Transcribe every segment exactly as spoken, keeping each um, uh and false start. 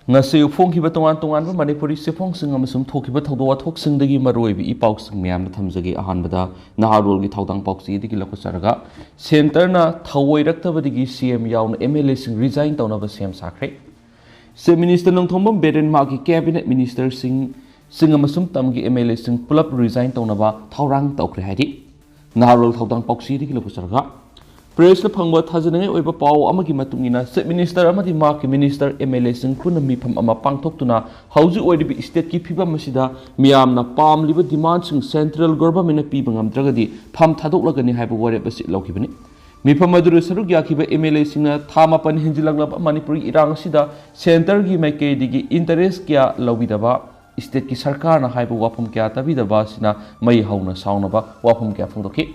ꯉꯁꯤ ꯐꯣꯡꯈꯤꯕ ꯇꯣꯉꯥꯟ ꯇꯣꯉꯥꯟꯕ ꯃꯅꯤꯄꯨꯔꯤ ꯆꯦꯐꯣꯡꯁꯤꯡ ꯑꯃꯁꯨꯡ ꯊꯣꯛꯈꯤꯕ ꯊꯧꯗꯣꯛ ꯋꯥꯊꯣꯛꯁꯤꯡꯗꯒꯤ ꯃꯔꯨꯑꯣꯏꯕ ꯏ ꯄꯥꯎꯁꯤꯡ ꯃꯌꯥꯝꯗ ꯊꯝꯖꯒꯦ꯫ ꯑꯍꯥꯟꯕꯗ ꯅꯍꯥꯔꯣꯜꯒꯤ ꯊꯧꯗꯥꯡ ꯄꯥꯎꯆꯦꯗꯒꯤ ꯂꯧꯈꯠꯆꯔꯒ, ꯁꯦꯟꯇꯔꯅ ꯊꯧꯑꯣꯏꯔꯛꯇꯕꯗꯒꯤ ꯁꯤ ꯑꯦꯝ ꯌꯥꯎꯅ ꯑꯦꯝ ꯑꯦꯜ ꯑꯦꯁꯤꯡ ꯔꯤꯖꯥꯏꯟ ꯇꯧꯅꯕ ꯁꯦꯝ ꯁꯥꯈ꯭ꯔꯦ꯫ ꯆꯤꯐ ꯃꯤꯅꯤꯁꯇꯔ ꯅꯣꯡꯊꯣꯝꯕꯝ ꯕꯤꯔꯦꯟ ꯃꯍꯥꯛꯀꯤ ꯀꯦꯕꯤꯅꯦꯠ ꯃꯤꯅꯤꯁꯇꯔꯁꯤꯡ, ꯁꯤꯡ ꯑꯃꯁꯨꯡ ꯇꯝꯒꯤ ꯑꯦꯝ ꯑꯦꯜ ꯑꯦꯁꯤꯡ ꯄꯨꯂꯞ ꯔꯤꯖꯥꯏꯟ ꯇꯧꯅꯕ ꯊꯧꯔꯥꯡ ꯇꯧꯈ꯭ꯔꯦ ꯍꯥꯏꯔꯤ꯫ ꯅꯍꯥꯔꯣꯜ ꯊꯧꯗꯥꯡ ꯄꯥꯎꯆꯦꯗꯒꯤ ꯂꯧꯈꯠꯆꯔꯒ, ꯄ꯭ꯔꯦꯁꯅ ꯐꯪꯕ ꯊꯥꯖꯅꯤꯡꯉꯥꯏ ꯑꯣꯏꯕ ꯄꯥꯎ ꯑꯃꯒꯤ ꯃꯇꯨꯡ ꯏꯟꯅ, ꯆꯤꯐ ꯃꯤꯅꯤꯁꯇꯔ ꯑꯃꯗꯤ ꯃꯍꯥꯛꯀꯤ ꯃꯤꯅꯤꯁꯇꯔ ꯑꯦꯝ ꯑꯦꯜ ꯑꯦꯁꯤꯡ ꯄꯨꯟꯅ ꯃꯤꯐꯝ ꯑꯃ ꯄꯥꯡꯊꯣꯛꯇꯨꯅ ꯍꯧꯖꯤꯛ ꯑꯣꯏꯔꯤꯕ ꯁ꯭ꯇꯦꯠꯀꯤ ꯐꯤꯕꯝ ꯑꯁꯤꯗ ꯃꯤꯌꯥꯝꯅ ꯄꯥꯝꯂꯤꯕ ꯗꯤꯃꯥꯟꯁꯤꯡ ꯁꯦꯟꯇ꯭ꯔꯦꯜ ꯒꯣꯚꯔꯟꯃꯦꯟꯠꯅ ꯄꯤꯕ ꯉꯝꯗ꯭ꯔꯒꯗꯤ ꯐꯝ ꯊꯥꯗꯣꯛꯂꯒꯅꯤ ꯍꯥꯏꯕ ꯋꯥꯔꯦꯞ ꯑꯁꯤ ꯂꯧꯈꯤꯕꯅꯤ꯫ ꯃꯤꯐꯝ ꯑꯗꯨꯗ ꯁꯔꯨꯛ ꯌꯥꯈꯤꯕ ꯑꯦꯝ ꯑꯦꯜ ꯑꯦꯁꯤꯡꯅ ꯊꯥ ꯃꯥꯄꯟ ꯍꯦꯟꯖꯤꯜꯂꯛꯂꯕ ꯃꯅꯤꯄꯨꯔꯒꯤ ꯏꯔꯥꯡ ꯑꯁꯤꯗ ꯁꯦꯟꯇꯔꯒꯤ ꯃꯥꯏꯀꯩꯗꯒꯤ ꯏꯟꯇꯔꯦꯁ ꯀꯌꯥ ꯂꯧꯕꯤꯗꯕ, ꯁ꯭ꯇꯦꯠꯀꯤ ꯁꯔꯀꯥꯔꯅ ꯍꯥꯏꯕ ꯋꯥꯐꯝ ꯀꯌꯥ ꯇꯥꯕꯤꯗꯕ ꯑꯁꯤꯅ ꯃꯩ ꯍꯧꯅ ꯁꯥꯎꯅꯕ ꯋꯥꯐꯝ ꯀꯌꯥ ꯐꯣꯡꯗꯣꯛꯈꯤ꯫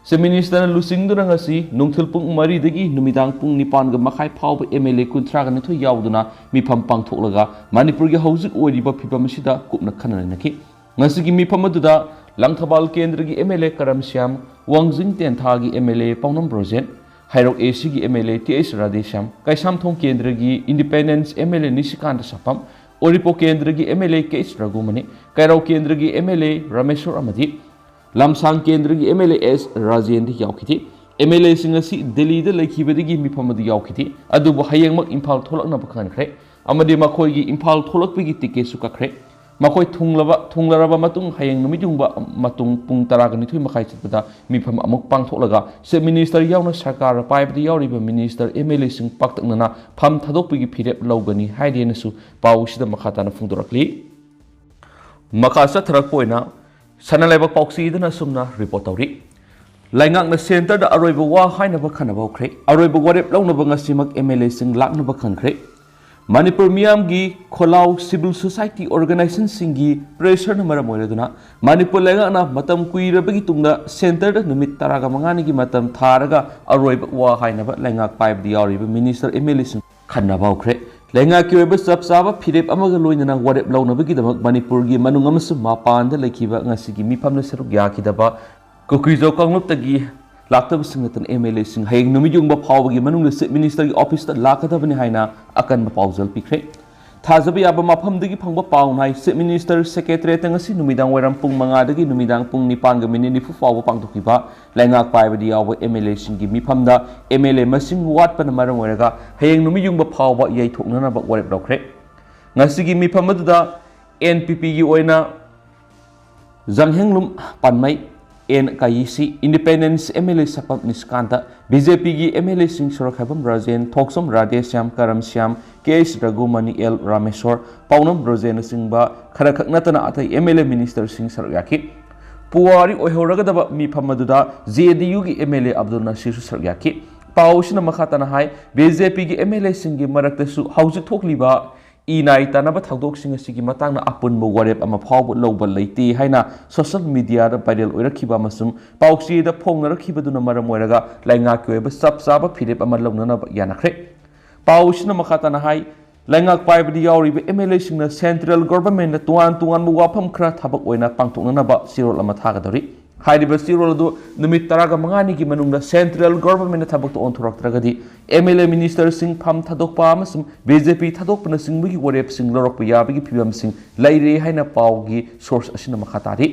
ꯆꯤꯐ ꯃꯤꯅꯤꯁꯇꯔꯅ ꯂꯨꯆꯤꯡꯗꯨꯅ ꯉꯁꯤ ꯅꯨꯡꯊꯤꯜ ꯄꯨꯡ ꯃꯔꯤꯗꯒꯤ ꯅꯨꯃꯤꯗꯥꯡ ꯄꯨꯡ ꯅꯤꯄꯥꯟꯒ ꯃꯈꯥꯏ ꯐꯥꯎꯕ ꯑꯦꯝ ꯑꯦꯜ ꯑꯦ ꯀꯨꯟꯊ꯭ꯔꯥꯒ ꯅꯤꯊꯣꯏ ꯌꯥꯎꯗꯨꯅ ꯃꯤꯐꯝ ꯄꯥꯡꯊꯣꯛꯂꯒ ꯃꯅꯤꯄꯨꯔꯒꯤ ꯍꯧꯖꯤꯛ ꯑꯣꯏꯔꯤꯕ ꯐꯤꯕꯝ ꯑꯁꯤꯗ ꯀꯨꯞꯅ ꯈꯟꯅ ꯅꯩꯅꯈꯤ꯫ ꯉꯁꯤꯒꯤ ꯃꯤꯐꯝ ꯑꯗꯨꯗ ꯂꯪꯊꯕꯥꯜ ꯀꯦꯟꯗ꯭ꯔꯒꯤ ꯑꯦꯝ ꯑꯦꯜ ꯑꯦ ꯀꯔꯝ ꯁ꯭ꯌꯥꯝ, ꯋꯥꯡꯖꯤꯡ ꯇꯦꯟꯊꯥꯒꯤ M L A ꯄꯥꯎꯅꯝ Brojen, Heirok A ꯁꯤꯒꯤ M L A T H Radheshyam, Keishamthong ꯀꯦꯟꯗ꯭ꯔꯒꯤ independent M L A Nishikanta Sapam, Uripok ꯀꯦꯟꯗ꯭ꯔꯒꯤ M L A K H Raghumani, Keirao ꯀꯦꯟꯗ꯭ꯔꯒꯤ ꯑꯦꯝ ꯑꯦꯜ ꯑꯦ ꯔꯥꯃꯦꯁ꯭ꯋꯔ ꯑꯃꯗꯤ ꯂꯝꯁꯥꯡ ꯀꯦꯟꯗ꯭ꯔꯒꯤ ꯑꯦꯝ ꯑꯦꯜ ꯑꯦ ꯑꯦꯁ ꯔꯥꯖꯦꯟꯗꯤ ꯌꯥꯎꯈꯤꯗꯦ꯫ ꯑꯦꯝ ꯑꯦꯜ ꯑꯦꯁꯤꯡ ꯑꯁꯤ ꯗꯦꯜꯂꯤꯗ ꯂꯩꯈꯤꯕꯗꯒꯤ ꯃꯤꯐꯝ ꯑꯗꯨ ꯌꯥꯎꯈꯤꯗꯦ, ꯑꯗꯨꯕꯨ ꯍꯌꯦꯡꯃꯛ ꯏꯝꯐꯥꯜ ꯊꯣꯛꯂꯛꯅꯕ ꯈꯪꯍꯟꯈ꯭ꯔꯦ ꯑꯃꯗꯤ ꯃꯈꯣꯏꯒꯤ ꯏꯝꯐꯥꯜ ꯊꯣꯛꯂꯛꯄꯒꯤ ꯇꯤꯀꯦꯠꯁꯨ ꯀꯛꯈ꯭ꯔꯦ꯫ ꯃꯈꯣꯏ ꯊꯨꯡꯂꯕ, ꯊꯨꯡꯂꯔꯕ ꯃꯇꯨꯡ ꯍꯌꯦꯡ ꯅꯨꯃꯤꯠ ꯌꯨꯡꯕ ꯃꯇꯨꯡ ꯄꯨꯡ ꯇꯔꯥꯒ ꯅꯤꯊꯣꯏ ꯃꯈꯥꯏ ꯆꯠꯄꯗ ꯃꯤꯐꯝ ꯑꯃꯨꯛ ꯄꯥꯡꯊꯣꯛꯂꯒ ꯆꯤꯐ ꯃꯤꯅꯤꯁꯇꯔ ꯌꯥꯎꯅ ꯁꯔꯀꯥꯔ ꯄꯥꯏꯕꯗ ꯌꯥꯎꯔꯤꯕ ꯃꯤꯅꯤꯁꯇꯔ ꯑꯦꯝ ꯑꯦꯜ ꯑꯦꯁꯤꯡ ꯄꯥꯛꯇꯛꯅꯅ ꯐꯝ ꯊꯥꯗꯣꯛꯄꯒꯤ ꯐꯤꯔꯦꯞ ꯂꯧꯒꯅꯤ ꯍꯥꯏꯔꯤ ꯍꯥꯏꯅꯁꯨ ꯄꯥꯎ ꯑꯁꯤꯗ ꯃꯈꯥ ꯇꯥꯅ ꯐꯣꯡꯗꯣꯔꯛꯂꯤ꯫ ꯃꯈꯥ ꯆꯠꯊꯔꯛꯄ ꯑꯣꯏꯅ ꯁꯅꯥ ꯂꯩꯕꯥꯛ ꯄꯥꯎꯆꯦꯗꯅ ꯑꯁꯨꯝꯅ ꯔꯤꯄꯣꯔꯠ ꯇꯧꯔꯤ꯫ ꯂꯩꯉꯥꯛꯅ ꯁꯦꯟꯇꯔꯗ ꯑꯔꯣꯏꯕ ꯋꯥ ꯍꯥꯏꯅꯕ ꯈꯟꯅꯕ ꯍꯧꯈ꯭ꯔꯦ꯫ ꯑꯔꯣꯏꯕ ꯋꯥꯔꯦꯞ ꯂꯧꯅꯕ ꯉꯁꯤꯃꯛ ꯑꯦꯝ ꯑꯦꯜ ꯑꯦꯁꯤꯡ ꯂꯥꯛꯅꯕ ꯈꯟꯈ꯭ꯔꯦ꯫ ꯃꯅꯤꯄꯨꯔ ꯃꯤꯌꯥꯝꯒꯤ ꯈꯣꯜꯂꯥꯎ, ꯁꯤꯚꯤꯜ ꯁꯣꯁꯥꯏꯇꯤ ꯑꯣꯔꯒꯅꯥꯏꯖꯦꯁꯟꯁꯤꯡꯒꯤ ꯄ꯭ꯔꯦꯁꯔꯅ ꯃꯔꯝ ꯑꯣꯏꯔꯗꯨꯅ ꯃꯅꯤꯄꯨꯔ ꯂꯩꯉꯥꯛꯅ ꯃꯇꯝ ꯀꯨꯏꯔꯕꯒꯤ ꯇꯨꯡꯗ ꯁꯦꯟꯇꯔꯗ ꯅꯨꯃꯤꯠ ꯇꯔꯥꯒ ꯃꯉꯥꯅꯤꯒꯤ ꯃꯇꯝ ꯊꯥꯔꯒ ꯑꯔꯣꯏꯕ ꯋꯥ ꯍꯥꯏꯅꯕ ꯂꯩꯉꯥꯛ ꯄꯥꯏꯕꯗ ꯌꯥꯎꯔꯤꯕ ꯃꯤꯅꯤꯁꯇꯔ ꯑꯦꯝ ꯑꯦꯜ ꯑꯦꯁꯤꯡ ꯈꯟꯅꯕ ꯍꯧꯈ꯭ꯔꯦ꯫ ꯂꯩꯉꯥꯛꯀꯤ ꯑꯣꯏꯕ ꯆꯞ ꯆꯥꯕ ꯐꯤꯔꯦꯞ ꯑꯃꯒ ꯂꯣꯏꯅꯅ ꯋꯥꯔꯦꯞ ꯂꯧꯅꯕꯒꯤꯗꯃꯛ ꯃꯅꯤꯄꯨꯔꯒꯤ ꯃꯅꯨꯡ ꯑꯃꯁꯨꯡ ꯃꯄꯥꯟꯗ ꯂꯩꯈꯤꯕ ꯉꯁꯤꯒꯤ ꯃꯤꯐꯝꯗ ꯁꯔꯨꯛ ꯌꯥꯈꯤꯗꯕ ꯀꯨꯀꯤꯖꯣ ꯀꯥꯡꯂꯨꯞꯇꯒꯤ ꯂꯥꯛꯇꯕꯁꯤꯡ ꯅꯠꯇꯅ ꯑꯦꯝ ꯑꯦꯜ ꯑꯦꯁꯤꯡ ꯍꯌꯦꯡ ꯅꯨꯃꯤꯠ ꯌꯨꯡꯕ ꯐꯥꯎꯕꯒꯤ ꯃꯅꯨꯡꯗ ꯆꯤꯐ ꯃꯤꯅꯤꯁꯇꯔꯒꯤ ꯑꯣꯐꯤꯁꯇ ꯂꯥꯛꯀꯗꯕꯅꯤ ꯍꯥꯏꯅ ꯑꯀꯟꯕ ꯄꯥꯎꯖꯦꯜ ꯄꯤꯈ꯭ꯔꯦ꯫ ꯊꯥꯖꯕ ꯌꯥꯕ ꯃꯐꯝꯗꯒꯤ ꯐꯪꯕ ꯄꯥꯎꯅ ꯍꯥꯏ, Chief Minister Secretariat ꯉꯁꯤ ꯅꯨꯃꯤꯗꯥꯡ ꯋꯥꯏꯔꯝ ꯄꯨꯡ ꯃꯉꯥꯗꯒꯤ ꯅꯨꯃꯤꯗꯥꯡ ꯄꯨꯡ ꯅꯤꯄꯥꯟꯒ ꯃꯤꯅꯤꯠ ꯅꯤꯐꯨ ꯐꯥꯎꯕ ꯄꯥꯡꯊꯣꯛꯈꯤꯕ ꯂꯩꯉꯥꯛ ꯄꯥꯏꯕꯗ ꯌꯥꯎꯕ M L A ꯁꯤꯡꯒꯤ ꯃꯤꯐꯝꯗ M L A ꯃꯁꯤꯡ ꯋꯥꯠꯄꯅ ꯃꯔꯝ ꯑꯣꯏꯔꯒ ꯍꯌꯦꯡ ꯅꯨꯃꯤꯠ ꯌꯨꯡꯕ ꯐꯥꯎꯕ ꯌꯩꯊꯣꯛꯅꯅꯕ ꯋꯥꯔꯦꯞ ꯂꯧꯈ꯭ꯔꯦ꯫ ꯉꯁꯤꯒꯤ ꯃꯤꯐꯝ ꯑꯗꯨꯗ N P P ꯒꯤ ꯑꯣꯏꯅ ꯖꯪꯍꯦꯡꯂꯨꯝ ꯄꯥꯟꯃꯩ, N Kayisi, Independence M L A ꯁꯛꯄꯝ ꯅꯤꯁꯤꯀꯥꯟꯇ, B J P ꯒꯤ M L A ꯁꯤꯡ ꯁꯣꯔꯣꯛꯈꯥꯏꯕꯝ ꯔꯥꯖꯦꯟ, ꯊꯣꯛꯆꯣꯝ ꯔꯥꯙꯦꯁ꯭ꯌꯥꯝ, ꯀꯔꯝ ꯁ꯭ꯌꯥꯝ, K H ꯔꯘꯨꯃꯅꯤ, L ꯔꯥꯃꯦꯁꯣꯔ, ꯄꯥꯎꯅꯝ ꯔꯣꯖꯦꯟꯅꯆꯤꯡꯕ ꯈꯔꯈꯛ ꯅꯠꯇꯅ ꯑꯇꯩ M L A minister ꯁꯤꯡ ꯁꯔꯨꯛ ꯌꯥꯈꯤ꯫ ꯄꯨꯋꯥꯔꯤ ꯑꯣꯏꯍꯧꯔꯒꯗꯕ ꯃꯤꯐꯝ ꯑꯗꯨꯗ J D U ꯒꯤ M L A ꯑꯕꯗꯨꯜ ꯅꯁꯤꯔꯁꯨ ꯁꯔꯨꯛ ꯌꯥꯈꯤ꯫ ꯄꯥꯎ ꯑꯁꯤꯅ ꯃꯈꯥ ꯇꯥꯅ ꯍꯥꯏ, B J P ꯒꯤ M L A ꯁꯤꯡꯒꯤ ꯃꯔꯛꯇꯁꯨ ꯍꯧꯖꯤꯛ ꯊꯣꯛꯂꯤꯕ ꯏ ꯅꯥꯏ ꯇꯥꯅꯕ ꯊꯧꯗꯣꯛꯁꯤꯡ ꯑꯁꯤꯒꯤ ꯃꯇꯥꯡꯗ ꯑꯄꯨꯟꯕ ꯋꯥꯔꯦꯞ ꯑꯃ ꯐꯥꯎꯕ ꯂꯧꯕ ꯂꯩꯇꯦ ꯍꯥꯏꯅ social media ꯗ viral ꯑꯣꯏꯔꯛꯈꯤꯕ ꯑꯃꯁꯨꯡ ꯄꯥꯎꯆꯦꯗ ꯐꯣꯡꯅꯔꯛꯈꯤꯕꯗꯨꯅ ꯃꯔꯝ ꯑꯣꯏꯔꯒ ꯂꯩꯉꯥꯛꯀꯤ ꯑꯣꯏꯕ ꯆꯞ ꯆꯥꯕ ꯐꯤꯔꯦꯞ ꯑꯃ ꯂꯧꯅꯅꯕ ꯌꯥꯅꯈ꯭ꯔꯦ꯫ ꯄꯥꯎ ꯑꯁꯤꯅ ꯃꯈꯥ ꯇꯥꯅ ꯍꯥꯏ, ꯂꯩꯉꯥꯛ ꯄꯥꯏꯕꯗ ꯌꯥꯎꯔꯤꯕ M L A ꯁꯤꯡꯅ central government ꯇ ꯇꯣꯉꯥꯟ ꯇꯣꯉꯥꯟꯕ ꯋꯥꯐꯝ ꯈꯔ ꯊꯕꯛ ꯑꯣꯏꯅ ꯄꯥꯡꯊꯣꯛꯅꯅꯕ ꯆꯦꯔꯣꯜ ꯑꯃ ꯊꯥꯒꯗꯧꯔꯤ꯫ ꯍꯥꯏꯔꯤꯕ ꯆꯦꯔꯣꯜ ꯑꯗꯨ ꯅꯨꯃꯤꯠ ꯇꯔꯥꯒ ꯃꯉꯥꯅꯤꯒꯤ ꯃꯅꯨꯡꯗ central government ꯅ ꯊꯕꯛꯇ ꯑꯣꯟꯊꯣꯔꯛꯇ꯭ꯔꯒꯗꯤ M L A minister ꯁꯤꯡ ꯐꯝ ꯊꯥꯗꯣꯛꯄ ꯑꯃꯁꯨꯡ B J P ꯊꯥꯗꯣꯛꯄꯅꯆꯤꯡꯕꯒꯤ ꯋꯥꯔꯦꯞꯁꯤꯡ ꯂꯧꯔꯛꯄ ꯌꯥꯕꯒꯤ ꯐꯤꯕꯝꯁꯤꯡ ꯂꯩꯔꯦ ꯍꯥꯏꯅ ꯄꯥꯎꯒꯤ source ꯑꯁꯤꯅ ꯃꯈꯥ ꯇꯥꯔꯤ꯫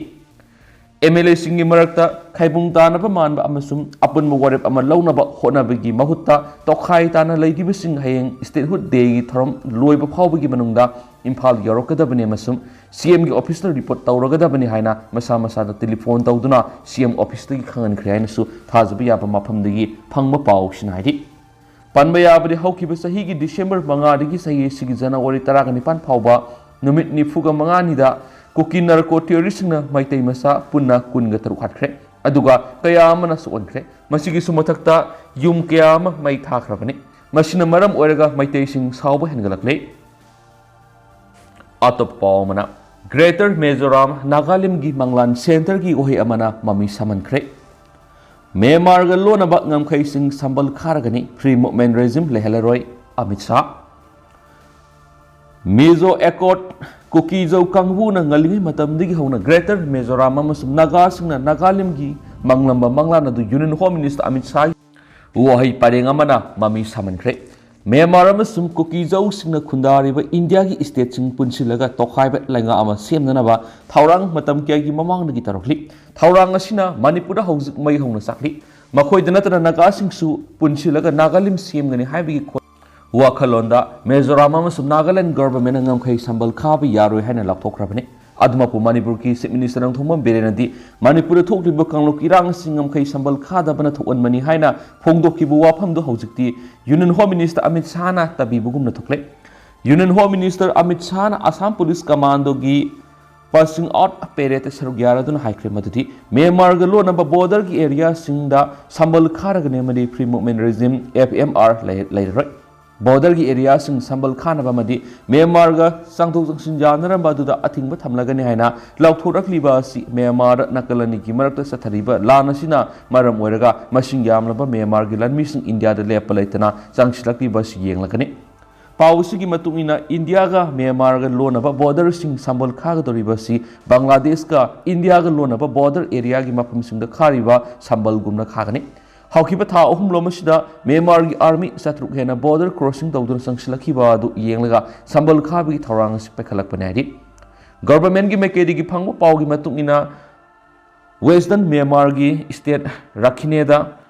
M L A ꯁꯤꯡꯒꯤ ꯃꯔꯛꯇ ꯈꯥꯏꯕꯨꯡ ꯇꯥꯅꯕ ꯃꯥꯟꯕ ꯑꯃꯁꯨꯡ ꯑꯄꯨꯟꯕ ꯋꯥꯔꯦꯞ ꯑꯃ ꯂꯧꯅꯕ ꯍꯣꯠꯅꯕꯒꯤ ꯃꯍꯨꯠꯇ ꯇꯣꯈꯥꯏ ꯇꯥꯅ ꯂꯩꯈꯤꯕꯁꯤꯡ ꯍꯌꯦꯡ statehood day ꯒꯤ ꯊꯧꯔꯝ ꯂꯣꯏꯕ ꯐꯥꯎꯕꯒꯤ ꯃꯅꯨꯡꯗ ꯏꯝꯐꯥꯜ ꯌꯧꯔꯛꯀꯗꯕꯅꯤ ꯑꯃꯁꯨꯡ C M ꯒꯤ office ꯇ report ꯇꯧꯔꯒꯗꯕꯅꯤ ꯍꯥꯏꯅ ꯃꯁꯥ ꯃꯁꯥꯗ telephone ꯇꯧꯗꯨꯅ C M office ꯇꯒꯤ ꯈꯪꯍꯟꯈ꯭ꯔꯦ ꯍꯥꯏꯅꯁꯨ ꯊꯥꯖꯕ ꯌꯥꯕ ꯃꯐꯝꯗꯒꯤ ꯐꯪꯕ ꯄꯥꯎꯁꯤꯅ ꯍꯥꯏꯔꯤ꯫ ꯄꯟꯕ ꯌꯥꯕꯗꯤ ꯍꯧꯈꯤꯕ ꯆꯍꯤꯒꯤ December ꯃꯉꯥꯗꯒꯤ ꯆꯍꯤ ꯑꯁꯤꯒꯤ January ꯇꯔꯥꯒ ꯅꯤꯄꯥꯟ ꯐꯥꯎꯕ ꯅꯨꯃꯤꯠ ꯅꯤꯐꯨꯒ ꯃꯉꯥꯅꯤꯗ ꯀꯨꯀꯤ narco terrorist ꯁꯤꯡꯅ ꯃꯩꯇꯩ ꯃꯆꯥ ꯄꯨꯟꯅ ꯀꯨꯟꯒ ꯇꯔꯨꯛ ꯍꯥꯠꯈ꯭ꯔꯦ, ꯑꯗꯨꯒ ꯀꯌꯥ ꯑꯃꯅ ꯁꯣꯛꯍꯟꯈ꯭ꯔꯦ꯫ ꯃꯁꯤꯒꯤꯁꯨ ꯃꯊꯛꯇ ꯌꯨꯝ ꯀꯌꯥ ꯑꯃ ꯃꯩ ꯊꯥꯈ꯭ꯔꯕꯅꯤ꯫ ꯃꯁꯤꯅ ꯃꯔꯝ ꯑꯣꯏꯔꯒ ꯃꯩꯇꯩꯁꯤꯡ ꯁꯥꯎꯕ ꯍꯦꯟꯒꯠꯂꯛꯂꯦ꯫ ꯑꯇꯣꯞꯄ ꯄꯥꯎ ꯑꯃꯅ, Greater Mizoram ꯅꯥꯒꯥꯂꯦꯟꯒꯤ ꯃꯪꯂꯥꯟ centre ꯒꯤ ꯋꯥꯍꯩ ꯑꯃꯅ ꯃꯃꯤ ꯁꯥꯃꯟꯈ꯭ꯔꯦ꯫ ꯃ꯭ꯌꯥꯟꯃꯥꯔꯒ ꯂꯣꯟꯅꯕ ꯉꯝꯈꯩꯁꯤꯡ ꯁꯝꯕꯜ ꯈꯥꯔꯒꯅꯤ, free movement regime ꯂꯩꯍꯜꯂꯔꯣꯏ, Amit Shah. Mizo Accord, ꯀꯨꯀꯤ-ꯖꯧ ꯀꯥꯡꯕꯨꯅ ꯉꯜꯂꯤꯉꯩ ꯃꯇꯝꯗꯒꯤ ꯍꯧꯅ Greater Mizoram ꯑꯃꯁꯨꯡ ꯅꯥꯒꯥꯁꯤꯡꯅ ꯅꯥꯒꯥꯂꯦꯟꯒꯤ ꯃꯪꯂꯝꯕ ꯃꯪꯂꯥꯟ ꯑꯗꯨ Union Home Minister ꯑꯃꯤꯠ ꯁꯥꯍꯒꯤ ꯋꯥꯍꯩ ꯄꯔꯦꯡ ꯑꯃꯅ ꯃꯃꯤ ꯁꯥꯃꯟꯈ꯭ꯔꯦ꯫ ꯃ꯭ꯌꯥꯟꯃꯥꯔ ꯑꯃꯁꯨꯡ ꯀꯨꯀꯤ ꯖꯧꯁꯤꯡꯅ ꯈꯨꯟꯗꯥꯔꯤꯕ ꯏꯟꯗꯤꯌꯥꯒꯤ ꯁ꯭ꯇꯦꯠꯁꯤꯡ ꯄꯨꯟꯁꯤꯜꯂꯒ ꯇꯣꯈꯥꯏꯕ ꯂꯩꯉꯥꯛ ꯑꯃ ꯁꯦꯝꯅꯅꯕ ꯊꯧꯔꯥꯡ ꯃꯇꯝ ꯀꯌꯥꯒꯤ ꯃꯃꯥꯡꯗꯒꯤ ꯇꯧꯔꯛꯂꯤ꯫ ꯊꯧꯔꯥꯡ ꯑꯁꯤꯅ ꯃꯅꯤꯄꯨꯔꯗ ꯍꯧꯖꯤꯛ ꯃꯩ ꯍꯧꯅ ꯆꯥꯛꯂꯤ꯫ ꯃꯈꯣꯏꯗ ꯅꯠꯇꯅ ꯅꯥꯒꯥꯁꯤꯡꯁꯨ ꯄꯨꯟꯁꯤꯜꯂꯒ ꯅꯥꯒꯥꯂꯤꯝ ꯁꯦꯝꯒꯅꯤ ꯍꯥꯏꯕꯒꯤ ꯈꯣ-, ꯋꯥꯈꯜꯂꯣꯟꯗ ꯃꯤꯖꯣꯔꯥꯝ ꯑꯃꯁꯨꯡ ꯅꯥꯒꯥꯂꯦꯟ ꯒꯚꯔꯟꯃꯦꯟꯠꯅ ꯉꯝꯈꯩ ꯁꯝꯕꯜ ꯈꯥꯕ ꯌꯥꯔꯣꯏ ꯍꯥꯏꯅ ꯂꯥꯎꯊꯣꯛꯈ꯭ꯔꯕꯅꯤ꯫ ꯑꯗꯨꯃꯛꯄꯨ ꯃꯅꯤꯄꯨꯔꯒꯤ ꯆꯤꯐ ꯃꯤꯅꯤꯁꯇꯔ ꯅꯣꯡꯊꯣꯝꯕꯝ ꯕꯤꯔꯦꯟꯅꯗꯤ ꯃꯅꯤꯄꯨꯔꯗ ꯊꯣꯛꯂꯤꯕ ꯀꯥꯡꯂꯨꯞ ꯏꯔꯥꯡ ꯑꯁꯤ ꯉꯝꯈꯩ ꯁꯝꯕꯜ ꯈꯥꯗꯕꯅ ꯊꯣꯛꯍꯟꯕꯅꯤ ꯍꯥꯏꯅ ꯐꯣꯡꯗꯣꯛꯈꯤꯕ ꯋꯥꯐꯝꯗꯨ ꯍꯧꯖꯤꯛꯇꯤ ꯌꯨꯅꯤꯌꯟ ꯍꯣꯝ ꯃꯤꯅꯤꯁꯇꯔ ꯑꯃꯤꯠ ꯁꯥꯍꯅ ꯇꯥꯕꯤꯕꯒꯨꯝꯅ ꯊꯣꯛꯂꯦ꯫ ꯌꯨꯅꯤꯌꯟ ꯍꯣꯝ ꯃꯤꯅꯤꯁꯇꯔ ꯑꯃꯤꯠ ꯁꯥꯍꯅ ꯑꯁꯥꯝ ꯄꯨꯂꯤꯁ ꯀꯃꯥꯟꯗꯣꯒꯤ ꯄꯥꯁꯤꯡ ꯑꯥꯎꯠ ꯄꯦꯔꯦꯗꯇ ꯁꯔꯨꯛ ꯌꯥꯔꯗꯨꯅ ꯍꯥꯏꯈ꯭ꯔꯦ ꯃꯗꯨꯗꯤ ꯃ꯭ꯌꯥꯟꯃꯥꯔꯒ ꯂꯣꯟꯅꯕ ꯕꯣꯔꯗꯔꯒꯤ ꯑꯦꯔꯤꯌꯥꯁꯤꯡꯗ ꯁꯝꯕꯜ ꯈꯥꯔꯒꯅꯤ ꯑꯃꯗꯤ free movement regime, F M R, ꯂꯩ-, ꯂꯩꯔꯔꯣꯏ꯫ ꯕꯣꯔꯗꯔꯒꯤ ꯑꯦꯔꯤꯌꯥꯁꯤꯡ ꯁꯝꯕꯜ ꯈꯥꯅꯕ ꯑꯃꯗꯤ ꯃ꯭ꯌꯥꯟꯃꯥꯔꯒ ꯆꯪꯊꯣꯛ ꯆꯪꯁꯤꯟ ꯌꯥꯅꯔꯝꯕ ꯑꯗꯨꯗ ꯑꯊꯤꯡꯕ ꯊꯝꯂꯒꯅꯤ ꯍꯥꯏꯅ ꯂꯥꯎꯊꯣꯔꯛꯂꯤꯕ ꯑꯁꯤ ꯃ꯭ꯌꯥꯟꯃꯥꯔ ꯅꯥꯒꯥꯂꯦꯟꯒꯤ ꯃꯔꯛꯇ ꯆꯠꯊꯔꯤꯕ ꯂꯥꯟ ꯑꯁꯤꯅ ꯃꯔꯝ ꯑꯣꯏꯔꯒ ꯃꯁꯤꯡ ꯌꯥꯝꯂꯕ ꯃ꯭ꯌꯥꯟꯃꯥꯔꯒꯤ ꯂꯥꯟꯃꯤꯁꯤꯡ ꯏꯟꯗꯤꯌꯥꯗ ꯂꯦꯞꯄ ꯂꯩꯇꯅ ꯆꯪꯁꯤꯜꯂꯛꯂꯤꯕ ꯑꯁꯤ ꯌꯦꯡꯂꯒꯅꯤ꯫ ꯄꯥꯎ ꯑꯁꯤꯒꯤ ꯃꯇꯨꯡ ꯏꯟꯅ ꯏꯟꯗꯤꯌꯥꯒ ꯃ꯭ꯌꯥꯟꯃꯥꯔꯒ ꯂꯣꯟꯅꯕ ꯕꯣꯔꯗꯔꯁꯤꯡ ꯁꯝꯕꯜ ꯈꯥꯒꯗꯧꯔꯤꯕ ꯑꯁꯤ ꯕꯪꯒ꯭ꯂꯥꯗꯦꯁꯀ ꯏꯟꯗꯤꯌꯥꯒ ꯂꯣꯟꯅꯕ ꯕꯣꯔꯗꯔ ꯑꯦꯔꯤꯌꯥꯒꯤ ꯃꯐꯝꯁꯤꯡꯗ ꯈꯥꯔꯤꯕ ꯁꯝꯕꯜꯒꯨꯝꯅ ꯈꯥꯒꯅꯤ꯫ ꯍꯧꯈꯤꯕ ꯊꯥ ꯑꯍꯨꯝꯂꯣꯝ ꯑꯁꯤꯗ ꯃ꯭ꯌꯥꯟꯃꯥꯔꯒꯤ ꯑꯥꯔꯃꯤ ꯆꯥꯇ꯭ꯔꯨꯛ ꯍꯦꯟꯅ ꯕꯣꯔꯗꯔ ꯀ꯭ꯔꯣꯁꯤꯡ ꯇꯧꯗꯨꯅ ꯆꯪꯁꯤꯜꯂꯛꯈꯤꯕ ꯑꯗꯨ ꯌꯦꯡꯂꯒ ꯁꯝꯕꯜ ꯈꯥꯕꯒꯤ ꯊꯧꯔꯥꯡ ꯑꯁꯤ ꯄꯥꯏꯈꯠꯂꯛꯄꯅꯤ ꯍꯥꯏꯔꯤ꯫ ꯒꯚꯔꯟꯃꯦꯟꯠꯀꯤ ꯃꯥꯏꯀꯩꯗꯒꯤ ꯐꯪꯕ ꯄꯥꯎꯒꯤ ꯃꯇꯨꯡ ꯏꯟꯅ ꯋꯦꯁꯇꯔꯟ ꯃ꯭ꯌꯥꯟꯃꯥꯔꯒꯤ ꯁ꯭ꯇꯦꯠ ꯔꯥꯈꯤꯅꯦꯗ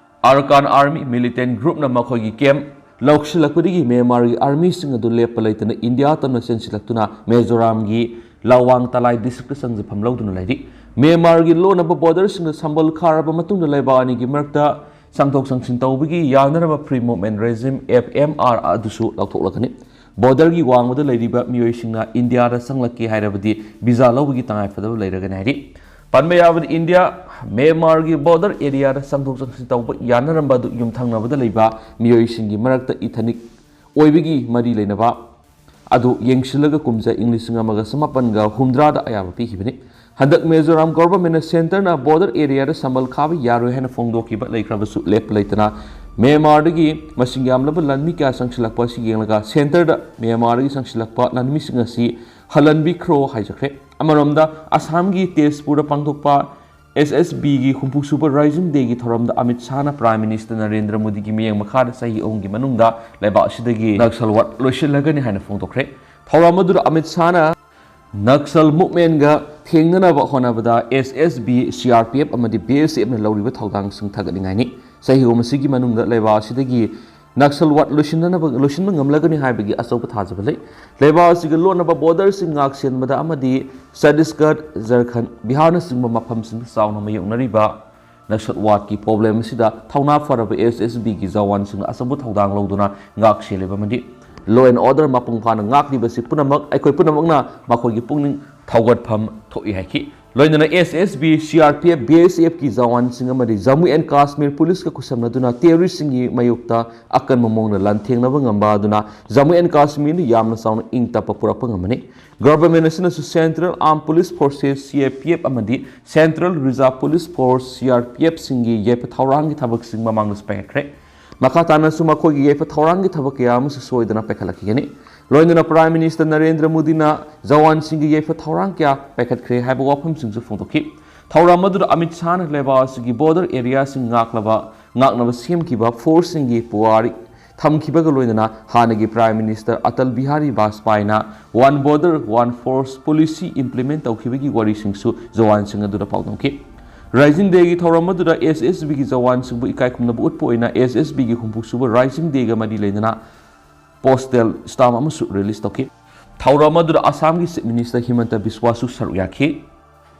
ꯑꯔꯀꯥꯟ ꯑꯥꯔꯃꯤ ꯃꯤꯂꯤꯇꯦꯟꯠ ꯒ꯭ꯔꯨꯞꯅ ꯃꯈꯣꯏꯒꯤ ꯀꯦꯝꯞ ꯂꯧꯁꯤꯜꯂꯛꯄꯗꯒꯤ ꯃ꯭ꯌꯥꯟꯃꯥꯔꯒꯤ ꯑꯥꯔꯃꯤꯁꯤꯡ ꯑꯗꯨ ꯂꯦꯞꯄ ꯂꯩꯇꯅ ꯏꯟꯗꯤꯌꯥ ꯇꯝꯅ ꯆꯦꯟꯁꯤꯜꯂꯛꯇꯨꯅ ꯃꯤꯖꯣꯔꯥꯝꯒꯤ ꯂꯥꯋꯥꯡ ꯇꯂꯥꯏ ꯗꯤꯁꯇ꯭ꯔꯤꯛꯇ ꯆꯪꯖꯐꯝ ꯂꯧꯗꯨꯅ ꯂꯩꯔꯤ꯫ ꯃ꯭ꯌꯥꯟꯃꯥꯔꯒꯤ ꯂꯣꯟꯅꯕ ꯕꯣꯔꯗꯔꯁꯤꯡꯗ ꯁꯝꯕꯜ ꯈꯥꯔꯕ ꯃꯇꯨꯡꯗ ꯂꯩꯕꯥꯛ ꯑꯅꯤꯒꯤ ꯃꯔꯛꯇ ꯆꯪꯊꯣꯛ ꯆꯪꯁꯤꯟ ꯇꯧꯕꯒꯤ ꯌꯥꯅꯔꯕ free movement regime, F M R, ꯑꯗꯨꯁꯨ ꯂꯧꯊꯣꯛꯂꯛꯀꯅꯤ꯫ ꯕꯣꯔꯗꯔꯒꯤ ꯋꯥꯡꯃꯗ ꯂꯩꯔꯤꯕ ꯃꯤꯑꯣꯏꯁꯤꯡꯅ ꯏꯟꯗꯤꯌꯥꯗ ꯆꯪꯂꯛꯀꯦ ꯍꯥꯏꯔꯕꯗꯤ ꯚꯤꯖꯥ ꯂꯧꯕꯒꯤ ꯇꯉꯥꯏꯐꯗꯕ ꯂꯩꯔꯒꯅꯤ ꯍꯥꯏꯔꯤ꯫ ꯄꯟꯕ ꯌꯥꯕꯗꯤ ꯏꯟꯗꯤꯌꯥ ꯃ꯭ꯌꯥꯟꯃꯥꯔꯒꯤ ꯕꯣꯔꯗꯔ ꯑꯦꯔꯤꯌꯥꯗ ꯆꯪꯊꯣꯛ ꯆꯪꯁꯤꯟ ꯇꯧꯕ ꯌꯥꯅꯔꯝꯕ ꯑꯗꯨ ꯌꯨꯝꯊꯪꯅꯕꯗ ꯂꯩꯕ ꯃꯤꯑꯣꯏꯁꯤꯡꯒꯤ ꯃꯔꯛꯇ ꯏꯊꯅꯤꯛ ꯑꯣꯏꯕꯒꯤ ꯃꯔꯤ ꯂꯩꯅꯕ ꯑꯗꯨ ꯌꯦꯡꯁꯤꯜꯂꯒ ꯀꯨꯝꯖꯥ ꯏꯪ ꯂꯤꯁꯤꯡ ꯑꯃꯒ ꯆꯃꯥꯄꯟꯒ ꯍꯨꯝꯗ꯭ꯔꯥꯗ ꯑꯌꯥꯕ ꯄꯤꯈꯤꯕꯅꯤ꯫ ꯍꯟꯗꯛ ꯃꯤꯖꯣꯔꯥꯝ ꯒꯣꯚꯔꯟꯃꯦꯟꯠꯅ ꯁꯦꯟꯇꯔꯅ ꯕꯣꯔꯗꯔ ꯑꯦꯔꯤꯌꯥꯗ ꯁꯝꯕꯜ ꯈꯥꯕ ꯌꯥꯔꯣꯏ ꯍꯥꯏꯅ ꯐꯣꯡꯗꯣꯛꯈꯤꯕ ꯂꯩꯈ꯭ꯔꯕꯁꯨ ꯂꯦꯞꯄ ꯂꯩꯇꯅ ꯃ꯭ꯌꯥꯟꯃꯥꯔꯗꯒꯤ ꯃꯁꯤꯡ ꯌꯥꯝꯂꯕ ꯂꯥꯟꯃꯤ ꯀꯌꯥ ꯆꯪꯁꯤꯜꯂꯛꯄ ꯑꯁꯤ ꯌꯦꯡꯂꯒ ꯁꯦꯟꯇꯔꯗ ꯃ꯭ꯌꯥꯟꯃꯥꯔꯗꯒꯤ ꯆꯪꯁꯤꯜꯂꯛꯄ ꯂꯥꯟꯃꯤꯁꯤꯡ ꯑꯁꯤ ꯍꯜꯍꯟꯕꯤꯈ꯭ꯔꯣ ꯍꯥꯏꯖꯈ꯭ꯔꯦ꯫ ꯑꯃꯔꯣꯝꯗ ꯑꯁꯥꯝꯒꯤ ꯇꯦꯖꯄꯨꯔꯗ ꯄꯥꯡꯊꯣꯛꯄ ꯑꯦꯁ ꯑꯦꯁ ꯕꯤꯒꯤ ꯍꯨꯝꯐꯨ ꯁꯨꯕ Rising Dayꯒꯤ ꯊꯧꯔꯝꯗ ꯑꯃꯤꯠ ꯁꯥꯍꯅ Prime Minister ꯅꯔꯦꯟꯗ꯭ꯔ ꯃꯣꯗꯤꯒꯤ ꯃꯤꯠꯌꯦꯡ ꯃꯈꯥꯗ ꯆꯍꯤ ꯑꯍꯨꯝꯒꯤ ꯃꯅꯨꯡꯗ ꯂꯩꯕꯥꯛ ꯑꯁꯤꯗꯒꯤ Naxalwad ꯂꯣꯏꯁꯤꯜꯂꯒꯅꯤ ꯍꯥꯏꯅ ꯐꯣꯡꯗꯣꯛꯈ꯭ꯔꯦ꯫ ꯊꯧꯔꯝ ꯑꯗꯨꯗ ꯑꯃꯤꯠ ꯁꯥꯍꯅ Naxal movementꯒ ꯊꯦꯡꯅꯅꯕ ꯍꯣꯠꯅꯕꯗ S S B, C R P F ꯑꯃꯗꯤ ꯕꯤ ꯑꯦꯁ ꯑꯦꯐꯅ ꯂꯧꯔꯤꯕ ꯊꯧꯗꯥꯡꯁꯤꯡ ꯊꯥꯒꯠꯅꯤꯡꯉꯥꯏꯅꯤ꯫ ꯆꯍꯤ ꯑꯍꯨꯝ ꯑꯁꯤꯒꯤ ꯃꯅꯨꯡꯗ ꯂꯩꯕꯥꯛ ꯑꯁꯤꯗꯒꯤ Naxalwad ꯂꯣꯏꯁꯤꯟꯅꯅꯕ, ꯂꯣꯏꯁꯤꯟꯕ ꯉꯝꯂꯒꯅꯤ ꯍꯥꯏꯕꯒꯤ ꯑꯆꯧꯕ ꯊꯥꯖꯕ ꯂꯩ꯫ ꯂꯩꯕꯥꯛ ꯑꯁꯤꯒ ꯂꯣꯟꯅꯕ borderꯁꯤꯡ ꯉꯥꯛ ꯁꯦꯟꯕꯗ ꯑꯃꯗꯤ ꯆꯇꯤꯁꯒꯔ, ꯖꯔꯈꯟ, ꯕꯤꯍꯥꯔꯅꯆꯤꯡꯕ ꯃꯐꯝꯁꯤꯡꯗ ꯆꯥꯎꯅ ꯃꯥꯌꯣꯛꯅꯔꯤꯕ Naxalwadꯀꯤ problem ꯑꯁꯤꯗ ꯊꯧꯅꯥ ꯐꯔꯕ ꯑꯦꯁ ꯑꯦꯁ ꯕꯤꯒꯤ ꯖꯋꯥꯟꯁꯤꯡꯅ ꯑꯆꯧꯕ ꯊꯧꯗꯥꯡ ꯂꯧꯗꯨꯅ ꯉꯥꯛ ꯁꯦꯜꯂꯤꯕ ꯑꯃꯗꯤ law and order ꯃꯄꯨꯡ ꯐꯥꯅ ꯉꯥꯛꯂꯤꯕꯁꯤ ꯄꯨꯝꯅꯃꯛ, ꯑꯩꯈꯣꯏ ꯄꯨꯝꯅꯃꯛꯅ ꯃꯈꯣꯏꯒꯤ ꯄꯨꯛꯅꯤꯡ ꯊꯧꯒꯠꯐꯝ ꯊꯣꯛꯏ ꯍꯥꯏꯈꯤ꯫ ꯂꯣꯏꯅꯅ S S B, C R P F, B S ꯑꯦꯐꯀꯤ ꯖꯋꯥꯟꯁꯤꯡ ꯑꯃꯗꯤ ꯖꯝꯃꯨ ꯑꯦꯟ ꯀꯥꯁꯃꯤꯔ ꯄꯨꯂꯤꯁꯀ ꯈꯨꯠꯁꯝꯅꯗꯨꯅ terroristꯁꯤꯡꯒꯤ ꯃꯥꯌꯣꯛꯇ ꯑꯀꯟꯕ ꯃꯑꯣꯡꯗ ꯂꯥꯟꯊꯦꯡꯅꯕ ꯉꯝꯕ ꯑꯗꯨꯅ ꯖꯝꯃꯨ ꯑꯦꯟ ꯀꯥꯁꯃꯤꯔꯅ ꯌꯥꯝꯅ ꯆꯥꯎꯅ ꯏꯪ ꯇꯞꯄ ꯄꯨꯔꯛꯄ ꯉꯝꯃꯅꯤ꯫ Government ꯑꯁꯤꯅꯁꯨ Central Armed Police Forces, C A P F, ꯑꯃꯗꯤ Central Reserve Police Force, C R P ꯑꯦꯐꯁꯤꯡꯒꯤ ꯌꯥꯏꯐ ꯊꯧꯔꯥꯡꯒꯤ ꯊꯕꯛꯁꯤꯡ ꯃꯃꯥꯡꯗꯁꯨ ꯄꯥꯏꯈꯠꯈ꯭ꯔꯦ꯫ ꯃꯈꯥ ꯇꯥꯅꯁꯨ ꯃꯈꯣꯏꯒꯤ ꯌꯥꯏꯐ ꯊꯧꯔꯥꯡꯒꯤ ꯊꯕꯛ ꯀꯌꯥ ꯑꯃꯁꯨ ꯁꯣꯏꯗꯅ ꯄꯥꯏꯈꯠꯂꯛꯈꯤꯒꯅꯤ꯫ ꯂꯣꯏꯅꯅ Prime Minister ꯅꯔꯦꯟꯗ꯭ꯔ ꯃꯣꯗꯤꯅ ꯖꯋꯥꯟꯁꯤꯡꯒꯤ ꯌꯥꯏꯐ ꯊꯧꯔꯥꯡ ꯀꯌꯥ ꯄꯥꯏꯈꯠꯈ꯭ꯔꯦ ꯍꯥꯏꯕ ꯋꯥꯐꯝꯁꯤꯡꯁꯨ ꯐꯣꯡꯗꯣꯛꯈꯤ꯫ ꯊꯧꯔꯝ ꯑꯗꯨꯗ ꯑꯃꯤꯠ ꯁꯥꯍꯅ ꯂꯩꯕꯥꯛ ꯑꯁꯤꯒꯤ border areaꯁꯤꯡ ꯉꯥꯛꯂꯕ, ꯉꯥꯛꯅꯕ ꯁꯦꯝꯈꯤꯕ forceꯁꯤꯡꯒꯤ ꯄꯨꯋꯥꯔꯤ ꯊꯝꯈꯤꯕꯒ ꯂꯣꯏꯅꯅ ꯍꯥꯟꯅꯒꯤ Prime Minister Atal Bihari ꯕꯥꯖꯄꯥꯏꯅ One Border, One Force policy implement ꯇꯧꯈꯤꯕꯒꯤ ꯋꯥꯔꯤꯁꯤꯡꯁꯨ ꯖꯋꯥꯟꯁꯤꯡ ꯑꯗꯨꯗ ꯄꯥꯎꯗꯝꯈꯤ꯫ Rising Dayꯒꯤ ꯊꯧꯔꯝ ꯑꯗꯨꯗ ꯑꯦꯁ ꯑꯦꯁ ꯕꯤꯒꯤ ꯖꯋꯥꯟꯁꯤꯡꯕꯨ ꯏꯀꯥꯏ ꯈꯨꯝꯅꯕ ꯎꯠꯄ ꯑꯣꯏꯅ ꯑꯦꯁ ꯑꯦꯁ ꯕꯤꯒꯤ ꯍꯨꯝꯐꯨ ꯁꯨꯕ Rising Dayꯒ ꯃꯔꯤ ꯂꯩꯅꯅ postal stamp ꯑꯃꯁꯨ release ꯇꯧꯈꯤ꯫ ꯊꯧꯔꯝ ꯑꯗꯨꯗ ꯑꯁꯥꯝꯒꯤ Chief Minister ꯍꯤꯃꯟꯇ ꯕꯤꯁ꯭ꯋꯥꯁꯨ ꯁꯔꯨꯛ ꯌꯥꯈꯤ꯫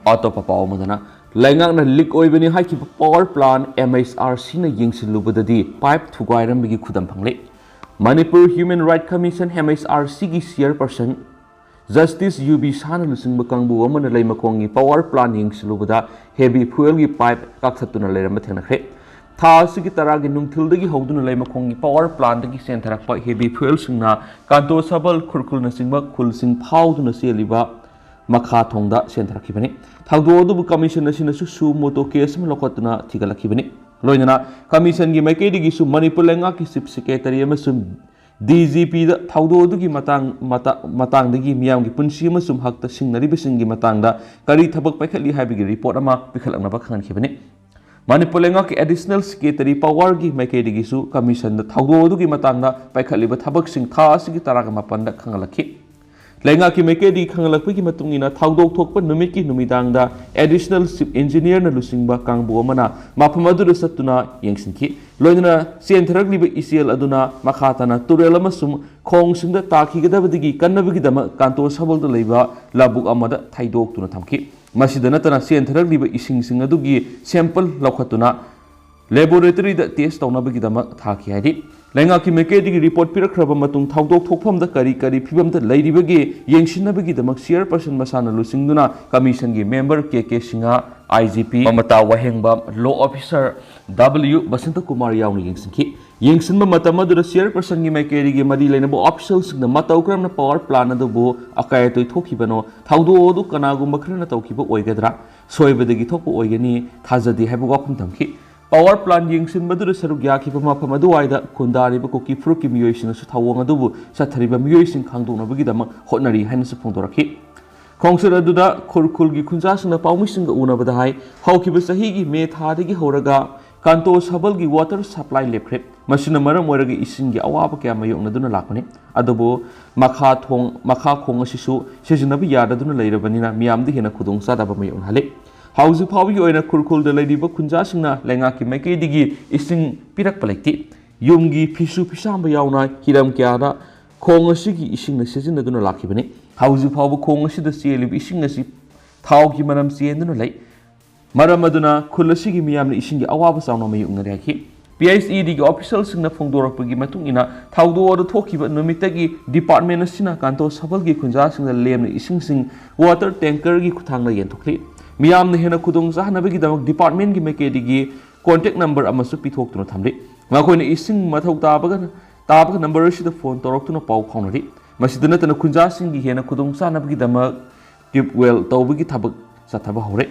ꯑꯇꯣꯞꯄ ꯄꯥꯎ ꯑꯃꯗꯅ, ꯂꯩꯉꯥꯛꯅ leak ꯑꯣꯏꯕꯅꯤ ꯍꯥꯏꯈꯤꯕ power plant M H R Cꯅ ꯌꯦꯡꯁꯤꯜꯂꯨꯕꯗꯗꯤ pipe ꯊꯨꯒꯥꯏꯔꯝꯕꯒꯤ ꯈꯨꯗꯝ ꯐꯪꯂꯦ꯫ Manipur Human Right Commission, M H R Cꯒꯤ chairperson Justice ꯌꯨ ꯕꯤ ꯁꯥꯍꯅ ꯂꯨꯆꯤꯡꯕ ꯀꯥꯡꯕꯨ ꯑꯃꯅ ꯂꯩꯃꯈꯣꯡꯒꯤ power plant ꯌꯦꯡꯁꯤꯜꯂꯨꯕꯗ heavy fuelꯒꯤ pipe ꯀꯛꯊꯠꯇꯨꯅ ꯂꯩꯔꯝꯕ ꯊꯦꯡꯅꯈ꯭ꯔꯦ꯫ ꯊꯥ ꯑꯁꯤꯒꯤ ꯇꯔꯥꯒꯤ ꯅꯨꯡꯊꯤꯜꯗꯒꯤ ꯍꯧꯗꯨꯅ ꯂꯩꯃꯈꯣꯡꯒꯤ power plantꯗꯒꯤ ꯆꯦꯟꯊꯔꯛꯄ heavy fuelꯁꯤꯡꯅ ꯀꯥꯟꯇꯣ ꯁꯕꯜ, ꯈꯨꯔꯈꯨꯜꯅꯆꯤꯡꯕ ꯈꯨꯜꯁꯤꯡ ꯐꯥꯎꯗꯨꯅ ꯆꯦꯜꯂꯤꯕ ꯃꯈꯥ ꯊꯣꯡꯗ ꯆꯦꯟꯊꯔꯛꯈꯤꯕꯅꯤ꯫ ꯊꯧꯗꯣꯛ ꯑꯗꯨꯕꯨ commission ꯑꯁꯤꯅꯁꯨ suo motu case ꯑꯃ ꯂꯧꯈꯠꯇꯨꯅ ꯊꯤꯒꯠꯂꯛꯈꯤꯕꯅꯤ꯫ ꯂꯣꯏꯅꯅ commissionꯒꯤ ꯃꯥꯏꯀꯩꯗꯒꯤꯁꯨ ꯃꯅꯤꯄꯨꯔ ꯂꯩꯉꯥꯛꯀꯤ Chief Secretary ꯑꯃꯁꯨꯡ ꯗꯤ ꯖꯤ ꯄꯤꯗ ꯊꯧꯗꯣꯛ ꯑꯗꯨꯒꯤ ꯃꯇꯥꯡ, ꯃꯇꯥ-, ꯃꯇꯥꯡꯗꯒꯤ ꯃꯤꯌꯥꯝꯒꯤ ꯄꯨꯟꯁꯤ ꯑꯃꯁꯨꯡ ꯍꯛꯇ ꯁꯤꯡꯅꯔꯤꯕꯁꯤꯡꯒꯤ ꯃꯇꯥꯡꯗ ꯀꯔꯤ ꯊꯕꯛ ꯄꯥꯏꯈꯠꯂꯤ ꯍꯥꯏꯕꯒꯤ ꯔꯤꯄꯣꯔꯠ ꯑꯃ ꯄꯤꯈꯠꯂꯛꯅꯕ ꯈꯪꯍꯟꯈꯤꯕꯅꯤ꯫ ꯃꯅꯤꯄꯨꯔ ꯂꯩꯉꯥꯛꯀꯤ ꯑꯦꯗꯤꯁꯅꯦꯜ ꯁꯦꯀ꯭ꯔꯦꯇꯔꯤ ꯄꯥꯋꯔꯒꯤ ꯃꯥꯏꯀꯩꯗꯒꯤꯁꯨ ꯀꯃꯤꯁꯟꯗ ꯊꯧꯗꯣꯛ ꯑꯗꯨꯒꯤ ꯃꯇꯥꯡꯗ ꯄꯥꯏꯈꯠꯂꯤꯕ ꯊꯕꯛꯁꯤꯡ ꯊꯥ ꯑꯁꯤꯒꯤ ꯇꯔꯥꯒ ꯃꯥꯄꯟꯗ ꯈꯪꯍꯜꯂꯛꯈꯤ꯫ ꯂꯩꯉꯥꯛꯀꯤ ꯃꯥꯏꯀꯩꯗꯒꯤ ꯈꯪꯍꯜꯂꯛꯄꯒꯤ ꯃꯇꯨꯡ ꯏꯟꯅ, ꯊꯧꯗꯣꯛ ꯊꯣꯛꯄ ꯅꯨꯃꯤꯠꯀꯤ ꯅꯨꯃꯤꯗꯥꯡꯗ ꯑꯦꯗꯤꯁꯅꯦꯜ ꯆꯤꯐ ꯏꯟꯖꯤꯅꯤꯌꯔꯅ ꯂꯨꯆꯤꯡꯕ ꯀꯥꯡꯕꯨ ꯑꯃꯅ ꯃꯐꯝ ꯑꯗꯨꯗ ꯆꯠꯇꯨꯅ ꯌꯦꯡꯁꯤꯟꯈꯤ꯫ ꯂꯣꯏꯅꯅ ꯆꯦꯟꯊꯔꯛꯂꯤꯕ ꯏꯆꯦꯜ ꯑꯗꯨꯅ ꯃꯈꯥ ꯇꯥꯅ ꯇꯨꯔꯦꯜ ꯑꯃꯁꯨꯡ ꯈꯣꯡꯁꯤꯡꯗ ꯇꯥꯈꯤꯒꯗꯕꯗꯒꯤ ꯀꯟꯅꯕꯒꯤꯗꯃꯛ ꯀꯥꯟꯇꯣ ꯁꯕꯜꯗ ꯂꯩꯕ ꯂꯧꯕꯨꯛ ꯑꯃꯗ ꯊꯩꯗꯣꯛꯇꯨꯅ ꯊꯝꯈꯤ꯫ ꯃꯁꯤꯗ ꯅꯠꯇꯅ ꯆꯦꯟꯊꯔꯛꯂꯤꯕ ꯏꯁꯤꯡꯁꯤꯡ ꯑꯗꯨꯒꯤ ꯁꯦꯝꯄꯜ ꯂꯧꯈꯠꯇꯨꯅ ꯂꯦꯕꯣꯔꯦꯇꯔꯤꯗ ꯇꯦꯁ ꯇꯧꯅꯕꯒꯤꯗꯃꯛ ꯊꯥꯈꯤ ꯍꯥꯏꯔꯤ꯫ ꯂꯩꯉꯥꯛꯀꯤ ꯃꯥꯏꯀꯩꯗꯒꯤ ꯔꯤꯄꯣꯔꯠ ꯄꯤꯔꯛꯈ꯭ꯔꯕ ꯃꯇꯨꯡ ꯊꯧꯗꯣꯛ ꯊꯣꯛꯐꯝꯗ ꯀꯔꯤ ꯀꯔꯤ ꯐꯤꯕꯝꯗ ꯂꯩꯔꯤꯕꯒꯦ ꯌꯦꯡꯁꯤꯟꯅꯕꯒꯤꯗꯃꯛ ꯆꯤꯌꯔꯄꯔꯁꯟ ꯃꯁꯥꯅ ꯂꯨꯆꯤꯡꯗꯨꯅ ꯀꯃꯤꯁꯟꯒꯤ ꯃꯦꯝꯕꯔ ꯀꯦ ꯀꯦ ꯁꯤꯡꯍ, ꯑꯥꯏ ꯖꯤ ꯄꯤ ꯃꯃꯇꯥ ꯋꯥꯍꯦꯡꯕꯝ, ꯂꯣ ꯑꯣꯐꯤꯁꯥꯔ ꯗꯕ꯭ꯂꯤꯌꯨ ꯕꯁꯟꯇꯀꯨꯃꯥꯔ ꯌꯥꯎꯅ ꯌꯦꯡꯁꯤꯟꯈꯤ꯫ ꯌꯦꯡꯁꯤꯟꯕ ꯃꯇꯝ ꯑꯗꯨꯗ ꯆꯤꯌꯔꯄꯔꯁꯟꯒꯤ ꯃꯥꯏꯀꯩꯗꯒꯤ ꯃꯔꯤ ꯂꯩꯅꯕ ꯑꯣꯐꯤꯁꯤꯌꯦꯜꯁꯤꯡꯅ ꯃꯇꯧ ꯀꯔꯝꯅ ꯄꯥꯋꯔ ꯄ꯭ꯂꯥꯟ ꯑꯗꯨꯕꯨ ꯑꯀꯥꯏ ꯑꯇꯣꯏ ꯊꯣꯛꯈꯤꯕꯅꯣ, ꯊꯧꯗꯣꯛ ꯑꯗꯨ ꯀꯅꯥꯒꯨꯝꯕ ꯈꯔꯅ ꯇꯧꯈꯤꯕ ꯑꯣꯏꯒꯗ꯭ꯔꯥ, ꯁꯣꯏꯕꯗꯒꯤ ꯊꯣꯛꯄ ꯑꯣꯏꯒꯅꯤ, ꯊꯥꯖꯗꯦ ꯍꯥꯏꯕ ꯋꯥꯐꯝ ꯊꯝꯈꯤ꯫ ꯄꯥꯋꯔ ꯄ꯭ꯂꯥꯟ ꯌꯦꯡꯁꯤꯟꯕꯗꯨꯗ ꯁꯔꯨꯛ ꯌꯥꯈꯤꯕ ꯃꯐꯝ ꯑꯗꯨꯋꯥꯏꯗ ꯈꯨꯟꯗꯥꯔꯤꯕ ꯀꯨꯀꯤ ꯐꯨꯔꯨꯞꯀꯤ ꯃꯤꯑꯣꯏꯁꯤꯡꯅꯁꯨ ꯊꯧꯑꯣꯡ ꯑꯗꯨꯕꯨ ꯆꯠꯊꯔꯤꯕ ꯃꯤꯑꯣꯏꯁꯤꯡ ꯈꯪꯗꯣꯛꯅꯕꯒꯤꯗꯃꯛ ꯍꯣꯠꯅꯔꯤ ꯍꯥꯏꯅꯁꯨ ꯐꯣꯡꯗꯣꯔꯛꯈꯤ꯫ ꯈꯣꯡꯆꯠ ꯑꯗꯨꯗ ꯈꯨꯔꯈꯨꯜꯒꯤ ꯈꯨꯟꯖꯥꯁꯤꯡꯅ ꯄꯥꯎꯃꯤꯁꯤꯡꯒ ꯎꯅꯕꯗ ꯍꯥꯏ, ꯍꯧꯈꯤꯕ ꯆꯍꯤꯒꯤ ꯃꯦ ꯊꯥꯗꯒꯤ ꯍꯧꯔꯒ ꯀꯥꯟꯇꯣ ꯁꯕꯜꯒꯤ ꯋꯥꯇꯔ ꯁꯄ꯭ꯂꯥꯏ ꯂꯦꯞꯈ꯭ꯔꯦ꯫ ꯃꯁꯤꯅ ꯃꯔꯝ ꯑꯣꯏꯔꯒ ꯏꯁꯤꯡꯒꯤ ꯑꯋꯥꯕ ꯀꯌꯥ ꯃꯥꯌꯣꯛꯅꯗꯨꯅ ꯂꯥꯛꯄꯅꯤ꯫ ꯑꯗꯨꯕꯨ ꯃꯈꯥ ꯊꯣꯡ, ꯃꯈꯥ ꯈꯣꯡ ꯑꯁꯤꯁꯨ ꯁꯤꯖꯤꯟꯅꯕ ꯌꯥꯗꯗꯨꯅ ꯂꯩꯔꯕꯅꯤꯅ ꯃꯤꯌꯥꯝꯗ ꯍꯦꯟꯅ ꯈꯨꯗꯣꯡꯆꯥꯗꯕ ꯃꯥꯌꯣꯛꯅꯍꯜꯂꯤ꯫ ꯍꯧꯖꯤꯛ ꯐꯥꯎꯕꯒꯤ ꯑꯣꯏꯅ ꯈꯨꯔꯈꯨꯜꯗ ꯂꯩꯔꯤꯕ ꯈꯨꯟꯖꯥꯁꯤꯡꯅ ꯂꯩꯉꯥꯛꯀꯤ ꯃꯥꯏꯀꯩꯗꯒꯤ ꯏꯁꯤꯡ ꯄꯤꯔꯛꯄ ꯂꯩꯇꯦ꯫ ꯌꯨꯝꯒꯤ ꯐꯤꯁꯨ ꯐꯤꯁꯥꯝꯕ ꯌꯥꯎꯅ ꯍꯤꯔꯝ ꯀꯌꯥꯗ ꯈꯣꯡ ꯑꯁꯤꯒꯤ ꯏꯁꯤꯡꯅ ꯁꯤꯖꯤꯟꯅꯗꯨꯅ ꯂꯥꯛꯈꯤꯕꯅꯤ꯫ ꯍꯧꯖꯤꯛ ꯐꯥꯎꯕ ꯈꯣꯡ ꯑꯁꯤꯗ ꯆꯦꯜꯂꯤꯕ ꯏꯁꯤꯡ ꯑꯁꯤ ꯊꯥꯎꯒꯤ ꯃꯅꯝ ꯆꯦꯟꯗꯨꯅ ꯂꯩ꯫ ꯃꯔꯝ ꯑꯗꯨꯅ ꯈꯨꯜ ꯑꯁꯤꯒꯤ ꯃꯤꯌꯥꯝꯅ ꯏꯁꯤꯡꯒꯤ ꯑꯋꯥꯕ ꯆꯥꯎꯅ ꯃꯥꯌꯣꯛꯅꯔꯤ ꯍꯥꯏꯈꯤ꯫ ꯄꯤ ꯑꯩꯆ ꯏ ꯗꯤꯒꯤ ꯑꯣꯐꯤꯁꯤꯌꯦꯜꯁꯤꯡꯅ ꯐꯣꯡꯗꯣꯔꯛꯄꯒꯤ ꯃꯇꯨꯡ ꯏꯟꯅ, ꯊꯧꯗꯣꯛ ꯑꯗꯨ ꯊꯣꯛꯈꯤꯕ ꯅꯨꯃꯤꯠꯇꯒꯤ ꯗꯤꯄꯥꯔꯠꯃꯦꯟ ꯑꯁꯤꯅ ꯀꯥꯟꯇꯣ ꯁꯕꯜꯒꯤ ꯈꯨꯟꯖꯥꯁꯤꯡꯗ ꯂꯦꯝꯅ ꯏꯁꯤꯡꯁꯤꯡ ꯋꯥꯇꯔ ꯇꯦꯡꯀꯔꯒꯤ ꯈꯨꯠꯊꯥꯡꯗ ꯌꯦꯟꯊꯣꯛꯂꯤ꯫ ꯃꯤꯌꯥꯝꯅ ꯍꯦꯟꯅ ꯈꯨꯗꯣꯡ ꯆꯥꯍꯟꯅꯕꯒꯤꯗꯃꯛ ꯗꯤꯄꯥꯔꯠꯃꯦꯟꯒꯤ ꯃꯥꯏꯀꯩꯗꯒꯤ ꯀꯣꯟꯇꯦꯛ ꯅꯝꯕꯔ ꯑꯃꯁꯨ ꯄꯤꯊꯣꯛꯇꯨꯅ ꯊꯝꯂꯤ꯫ ꯃꯈꯣꯏꯅ ꯏꯁꯤꯡ ꯃꯊꯧ ꯇꯥꯕꯒ, ꯇꯥꯕꯒ ꯅꯝꯕꯔ ꯑꯁꯤꯗ ꯐꯣꯟ ꯇꯧꯔꯛꯇꯨꯅ ꯄꯥꯎ ꯐꯥꯎꯅꯔꯤ꯫ ꯃꯁꯤꯗ ꯅꯠꯇꯅ ꯈꯨꯟꯖꯥꯁꯤꯡꯒꯤ ꯍꯦꯟꯅ ꯈꯨꯗꯣꯡ ꯆꯥꯅꯕꯒꯤꯗꯃꯛ ꯇ꯭ꯌꯨꯕꯋꯦꯜ ꯇꯧꯕꯒꯤ ꯊꯕꯛ ꯆꯠꯊꯕ ꯍꯧꯔꯦ,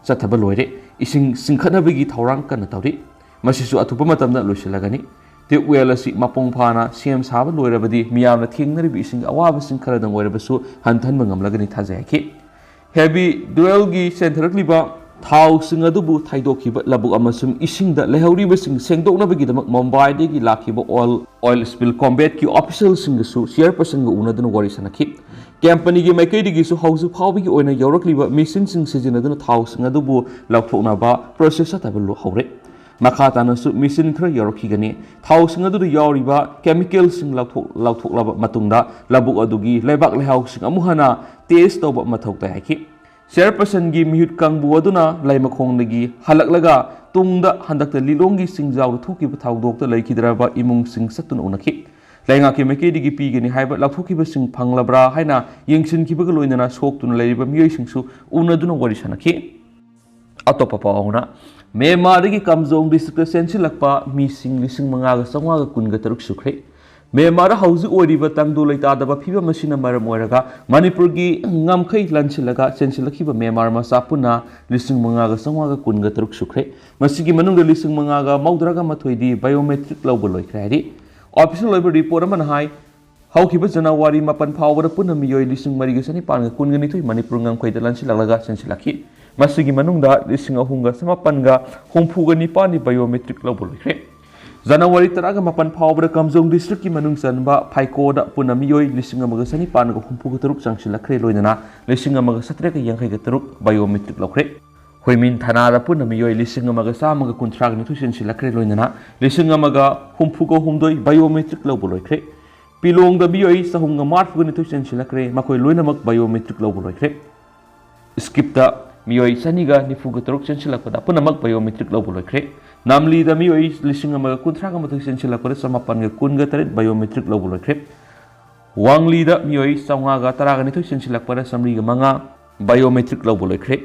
ꯆꯠꯊꯕ ꯂꯣꯏꯔꯦ꯫ ꯏꯁꯤꯡ ꯆꯤꯡꯈꯠꯅꯕꯒꯤ ꯊꯧꯔꯥꯡ ꯀꯟꯅ ꯇꯧꯔꯤ꯫ ꯃꯁꯤꯁꯨ ꯑꯊꯨꯕ ꯃꯇꯝꯗ ꯂꯣꯏꯁꯤꯜꯂꯒꯅꯤ꯫ ꯇ꯭ꯌꯨꯕꯋꯦꯜ ꯑꯁꯤ ꯃꯄꯨꯡ ꯐꯥꯅ ꯁꯦꯝ ꯁꯥꯕ ꯂꯣꯏꯔꯕꯗꯤ ꯃꯤꯌꯥꯝꯅ ꯊꯦꯡꯅꯔꯤꯕ ꯏꯁꯤꯡꯒꯤ ꯑꯋꯥꯕꯁꯤꯡ ꯈꯔꯗꯪ ꯑꯣꯏꯔꯕꯁꯨ ꯍꯟꯊꯍꯟꯕ ꯉꯝꯂꯒꯅꯤ ꯊꯥꯖꯩ ꯍꯥꯏꯈꯤ꯫ ꯍꯦꯕꯤ ꯗ꯭ꯌꯨꯑꯦꯜꯒꯤ ꯆꯦꯟꯊꯔꯛꯂꯤꯕ ꯊꯥꯎꯁꯤꯡ ꯑꯗꯨꯕꯨ ꯊꯩꯗꯣꯛꯈꯤꯕ ꯂꯧꯕꯨꯛ ꯑꯃꯁꯨꯡ ꯏꯁꯤꯡꯗ ꯂꯩꯍꯧꯔꯤꯕꯁꯤꯡ ꯁꯦꯡꯗꯣꯛꯅꯕꯒꯤꯗꯃꯛ ꯃꯨꯝꯕꯥꯏꯗꯒꯤ ꯂꯥꯛꯈꯤꯕ ꯑꯣꯏꯜ, ꯑꯣꯏꯜ ꯁ꯭ꯄꯤꯜ ꯀꯣꯝꯕꯦꯠꯀꯤ ꯑꯣꯐꯤꯁꯤꯌꯦꯜꯁꯤꯡꯒꯁꯨ ꯆꯤꯌꯔꯄꯔꯁꯟꯒ ꯎꯅꯗꯨꯅ ꯋꯥꯔꯤ ꯁꯥꯟꯅꯈꯤ꯫ ꯀꯝꯄꯅꯤꯒꯤ ꯃꯥꯏꯀꯩꯗꯒꯤꯁꯨ ꯍꯧꯖꯤꯛ ꯐꯥꯎꯕꯒꯤ ꯑꯣꯏꯅ ꯌꯧꯔꯛꯂꯤꯕ ꯃꯦꯁꯤꯟꯁꯤꯡ ꯁꯤꯖꯤꯟꯅꯗꯨꯅ ꯊꯥꯎꯁꯤꯡ ꯑꯗꯨꯕꯨ ꯂꯧꯊꯣꯛꯅꯕ ꯄ꯭ꯔꯣꯁꯦꯁ ꯆꯠꯊꯕ ꯂꯨ-, ꯍꯧꯔꯦ꯫ ꯃꯈꯥ ꯇꯥꯅꯁꯨ ꯃꯦꯁꯤꯟ ꯈꯔ ꯌꯧꯔꯛꯈꯤꯒꯅꯤ꯫ ꯊꯥꯎꯁꯤꯡ ꯑꯗꯨꯗ ꯌꯥꯎꯔꯤꯕ ꯀꯦꯃꯤꯀꯦꯜꯁꯤꯡ ꯂꯧꯊꯣꯛ-, ꯂꯧꯊꯣꯛꯂꯕ ꯃꯇꯨꯡꯗ ꯂꯧꯕꯨꯛ ꯑꯗꯨꯒꯤ ꯂꯩꯕꯥꯛ ꯂꯩꯍꯥꯎꯁꯤꯡ ꯑꯃꯨꯛ ꯍꯟꯅ ꯇꯦꯁ ꯇꯧꯕ ꯃꯊꯧ ꯇꯥꯏ ꯍꯥꯏꯈꯤ꯫ ꯆꯤꯌꯔꯄꯔꯁꯟꯒꯤ ꯃꯤꯍꯨꯠ ꯀꯥꯡꯕꯨ ꯑꯗꯨꯅ ꯂꯩꯃꯈꯣꯡꯗꯒꯤ ꯍꯜꯂꯛꯂꯒ ꯇꯨꯡꯗ ꯍꯟꯗꯛꯇ ꯂꯤꯂꯣꯡꯒꯤ ꯆꯤꯡꯖꯥꯎꯗ ꯊꯣꯛꯈꯤꯕ ꯊꯧꯗꯣꯛꯇ ꯂꯩꯈꯤꯗ꯭ꯔꯕ ꯏꯃꯨꯡꯁꯤꯡ ꯆꯠꯇꯨꯅ ꯎꯅꯈꯤ꯫ ꯂꯩꯉꯥꯛꯀꯤ ꯃꯥꯏꯀꯩꯗꯒꯤ ꯄꯤꯒꯅꯤ ꯍꯥꯏꯕ ꯂꯧꯊꯣꯛꯈꯤꯕꯁꯤꯡ ꯐꯪꯂꯕ꯭ꯔꯥ ꯍꯥꯏꯅ ꯌꯦꯡꯁꯤꯟꯈꯤꯕꯒ ꯂꯣꯏꯅꯅ ꯁꯣꯛꯇꯨꯅ ꯂꯩꯔꯤꯕ ꯃꯤꯑꯣꯏꯁꯤꯡꯁꯨ ꯎꯅꯗꯨꯅ ꯋꯥꯔꯤ ꯁꯥꯟꯅꯈꯤ꯫ ꯑꯇꯣꯞꯄ ꯄꯥꯎꯅ, ꯃ꯭ꯌꯥꯟꯃꯥꯔꯗꯒꯤ ꯀꯥꯝꯖꯣꯡ ꯗꯤꯁꯇ꯭ꯔꯤꯛꯇ ꯆꯦꯟꯁꯤꯜꯂꯛꯄ ꯃꯤꯁꯤꯡ ꯂꯤꯁꯤꯡ ꯃꯉꯥꯒ ꯆꯥꯝꯃꯉꯥꯒ ꯀꯨꯟꯒ ꯇꯔꯨꯛ ꯁꯨꯈ꯭ꯔꯦ꯫ ꯃ꯭ꯌꯥꯟꯃꯥꯔꯗ ꯍꯧꯖꯤꯛ ꯑꯣꯏꯔꯤꯕ ꯇꯪꯗꯨ ꯂꯩꯇꯥꯗꯕ ꯐꯤꯕꯝ ꯑꯁꯤꯅ ꯃꯔꯝ ꯑꯣꯏꯔꯒ ꯃꯅꯤꯄꯨꯔꯒꯤ ꯉꯝꯈꯩ ꯂꯥꯟꯁꯤꯜꯂꯒ ꯆꯦꯟꯁꯤꯜꯂꯛꯈꯤꯕ ꯃ꯭ꯌꯥꯟꯃꯥꯔ ꯃꯆꯥ ꯄꯨꯟꯅ ꯂꯤꯁꯤꯡ ꯃꯉꯥꯒ ꯆꯥꯝꯃꯉꯥꯒ ꯀꯨꯟꯒ ꯇꯔꯨꯛ ꯁꯨꯈ꯭ꯔꯦ꯫ ꯃꯁꯤꯒꯤ ꯃꯅꯨꯡꯗ ꯂꯤꯁꯤꯡ ꯃꯉꯥꯒ ꯃꯧꯗ꯭ꯔꯥꯒ ꯃꯥꯊꯣꯏꯗꯤ ꯕꯥꯏꯑꯣꯃꯦꯇ꯭ꯔꯤꯛ ꯂꯧꯕ ꯂꯣꯏꯈ꯭ꯔꯦ ꯍꯥꯏꯔꯤ꯫ ꯑꯣꯐꯤꯁꯤꯌꯦꯜ ꯑꯣꯏꯕ ꯔꯤꯄꯣꯔꯠ ꯑꯃꯅ ꯍꯥꯏ, ꯍꯧꯈꯤꯕ ꯖꯅꯋꯥꯔꯤ ꯃꯥꯄꯟ ꯐꯥꯎꯕꯗ ꯄꯨꯟꯅ ꯃꯤꯑꯣꯏ ꯂꯤꯁꯤꯡ ꯃꯔꯤꯒ ꯆꯅꯤꯄꯥꯟꯒ ꯀꯨꯟꯒ ꯅꯤꯊꯣꯏ ꯃꯅꯤꯄꯨꯔ ꯉꯝꯈꯩꯗ ꯂꯥꯟꯁꯤꯜꯂꯛꯂꯒ ꯆꯦꯟꯁꯤꯜꯂꯛꯈꯤ꯫ ꯃꯁꯤꯒꯤ ꯃꯅꯨꯡꯗ ꯂꯤꯁꯤꯡ ꯑꯍꯨꯝꯒ ꯆꯃꯥꯄꯟꯒ ꯍꯨꯝꯐꯨꯒ ꯅꯤꯄꯥꯟꯗꯤ ꯕꯥꯏꯑꯣꯃꯦꯇ꯭ꯔꯤꯛ ꯂꯧꯕ ꯂꯣꯏꯈ꯭ꯔꯦ꯫ ꯖꯅꯋꯥꯔꯤ ꯇꯔꯥꯒ ꯃꯥꯄꯟ ꯐꯥꯎꯕꯗ ꯀꯥꯝꯖꯣꯡ ꯗꯤꯁꯇ꯭ꯔꯤꯛꯀꯤ ꯃꯅꯨꯡ ꯆꯟꯕ ꯐꯥꯏꯀꯣꯗ ꯄꯨꯟꯅ ꯃꯤꯑꯣꯏ ꯂꯤꯁꯤꯡ ꯑꯃꯒ ꯆꯅꯤꯄꯥꯟꯒ ꯍꯨꯝꯐꯨꯒ ꯇꯔꯨꯛ ꯆꯪꯁꯤꯜꯂꯛꯈ꯭ꯔꯦ, ꯂꯣꯏꯅꯅ ꯂꯤꯁꯤꯡ ꯑꯃꯒ ꯆꯥꯇ꯭ꯔꯦꯠꯀ ꯌꯥꯡꯈꯩꯒ ꯇꯔꯨꯛ ꯕꯥꯏꯑꯣꯃꯦꯇ꯭ꯔꯤꯛ ꯂꯧꯈ꯭ꯔꯦ꯫ ꯍꯨꯏꯃꯤꯟ ꯊꯥꯅꯥꯗ ꯄꯨꯟꯅ ꯃꯤꯑꯣꯏ ꯂꯤꯁꯤꯡ ꯑꯃꯒ ꯆꯥꯝꯃꯒ ꯀꯨꯟꯊ꯭ꯔꯥꯒ ꯅꯤꯊꯣꯏ ꯆꯦꯟꯁꯤꯜꯂꯛꯈ꯭ꯔꯦ, ꯂꯣꯏꯅꯅ ꯂꯤꯁꯤꯡ ꯑꯃꯒ ꯍꯨꯝꯐꯨꯒ ꯍꯨꯝꯗꯣꯏ ꯕꯥꯏꯑꯣꯃꯦꯇ꯭ꯔꯤꯛ ꯂꯧꯕ ꯂꯣꯏꯈ꯭ꯔꯦ꯫ ꯄꯤꯂꯣꯡꯗ ꯃꯤꯑꯣꯏ ꯆꯍꯨꯝꯒ ꯃꯔꯤꯐꯨꯒ ꯅꯤꯊꯣꯏ ꯆꯦꯟꯁꯤꯜꯂꯛꯈ꯭ꯔꯦ, ꯃꯈꯣꯏ ꯂꯣꯏꯅꯃꯛ ꯕꯥꯏꯑꯣꯃꯦꯇ꯭ꯔꯤꯛ ꯂꯧꯕ ꯂꯣꯏꯈ꯭ꯔꯦ꯫ ꯁ꯭ꯀꯤꯞꯇ ꯃꯤꯑꯣꯏ ꯆꯅꯤꯒ ꯅꯤꯐꯨꯒ ꯇꯔꯨꯛ ꯆꯦꯟꯁꯤꯜꯂꯛꯄꯗ ꯄꯨꯝꯅꯃꯛ ꯕꯥꯏꯑꯣꯃꯦꯇ꯭ꯔꯤꯛ ꯂꯧꯕ ꯂꯣꯏꯈ꯭ꯔꯦ꯫ ꯅꯥꯝꯂꯤꯗ ꯃꯤꯑꯣꯏ ꯂꯤꯁꯤꯡ ꯑꯃꯒ ꯀꯨꯟꯊ꯭ꯔꯥꯒ ꯃꯥꯊꯣꯏ ꯆꯦꯟꯁꯤꯜꯂꯛꯄꯗ ꯆꯃꯥꯄꯟꯒ ꯀꯨꯟꯒ ꯇꯔꯦꯠ ꯕꯥꯏꯑꯣꯃꯦꯇ꯭ꯔꯤꯛ ꯂꯧꯕ ꯂꯣꯏꯈ꯭ꯔꯦ꯫ ꯋꯥꯡꯂꯤꯗ ꯃꯤꯑꯣꯏ ꯆꯥꯝꯃꯉꯥꯒ ꯇꯔꯥꯒ ꯅꯤꯊꯣꯏ ꯆꯦꯟꯁꯤꯜꯂꯛꯄꯗ ꯆꯥꯃꯔꯤꯒ ꯃꯉꯥ ꯕꯥꯏꯑꯣꯃꯦꯇ꯭ꯔꯤꯛ ꯂꯧꯕ ꯂꯣꯏꯈ꯭ꯔꯦ꯫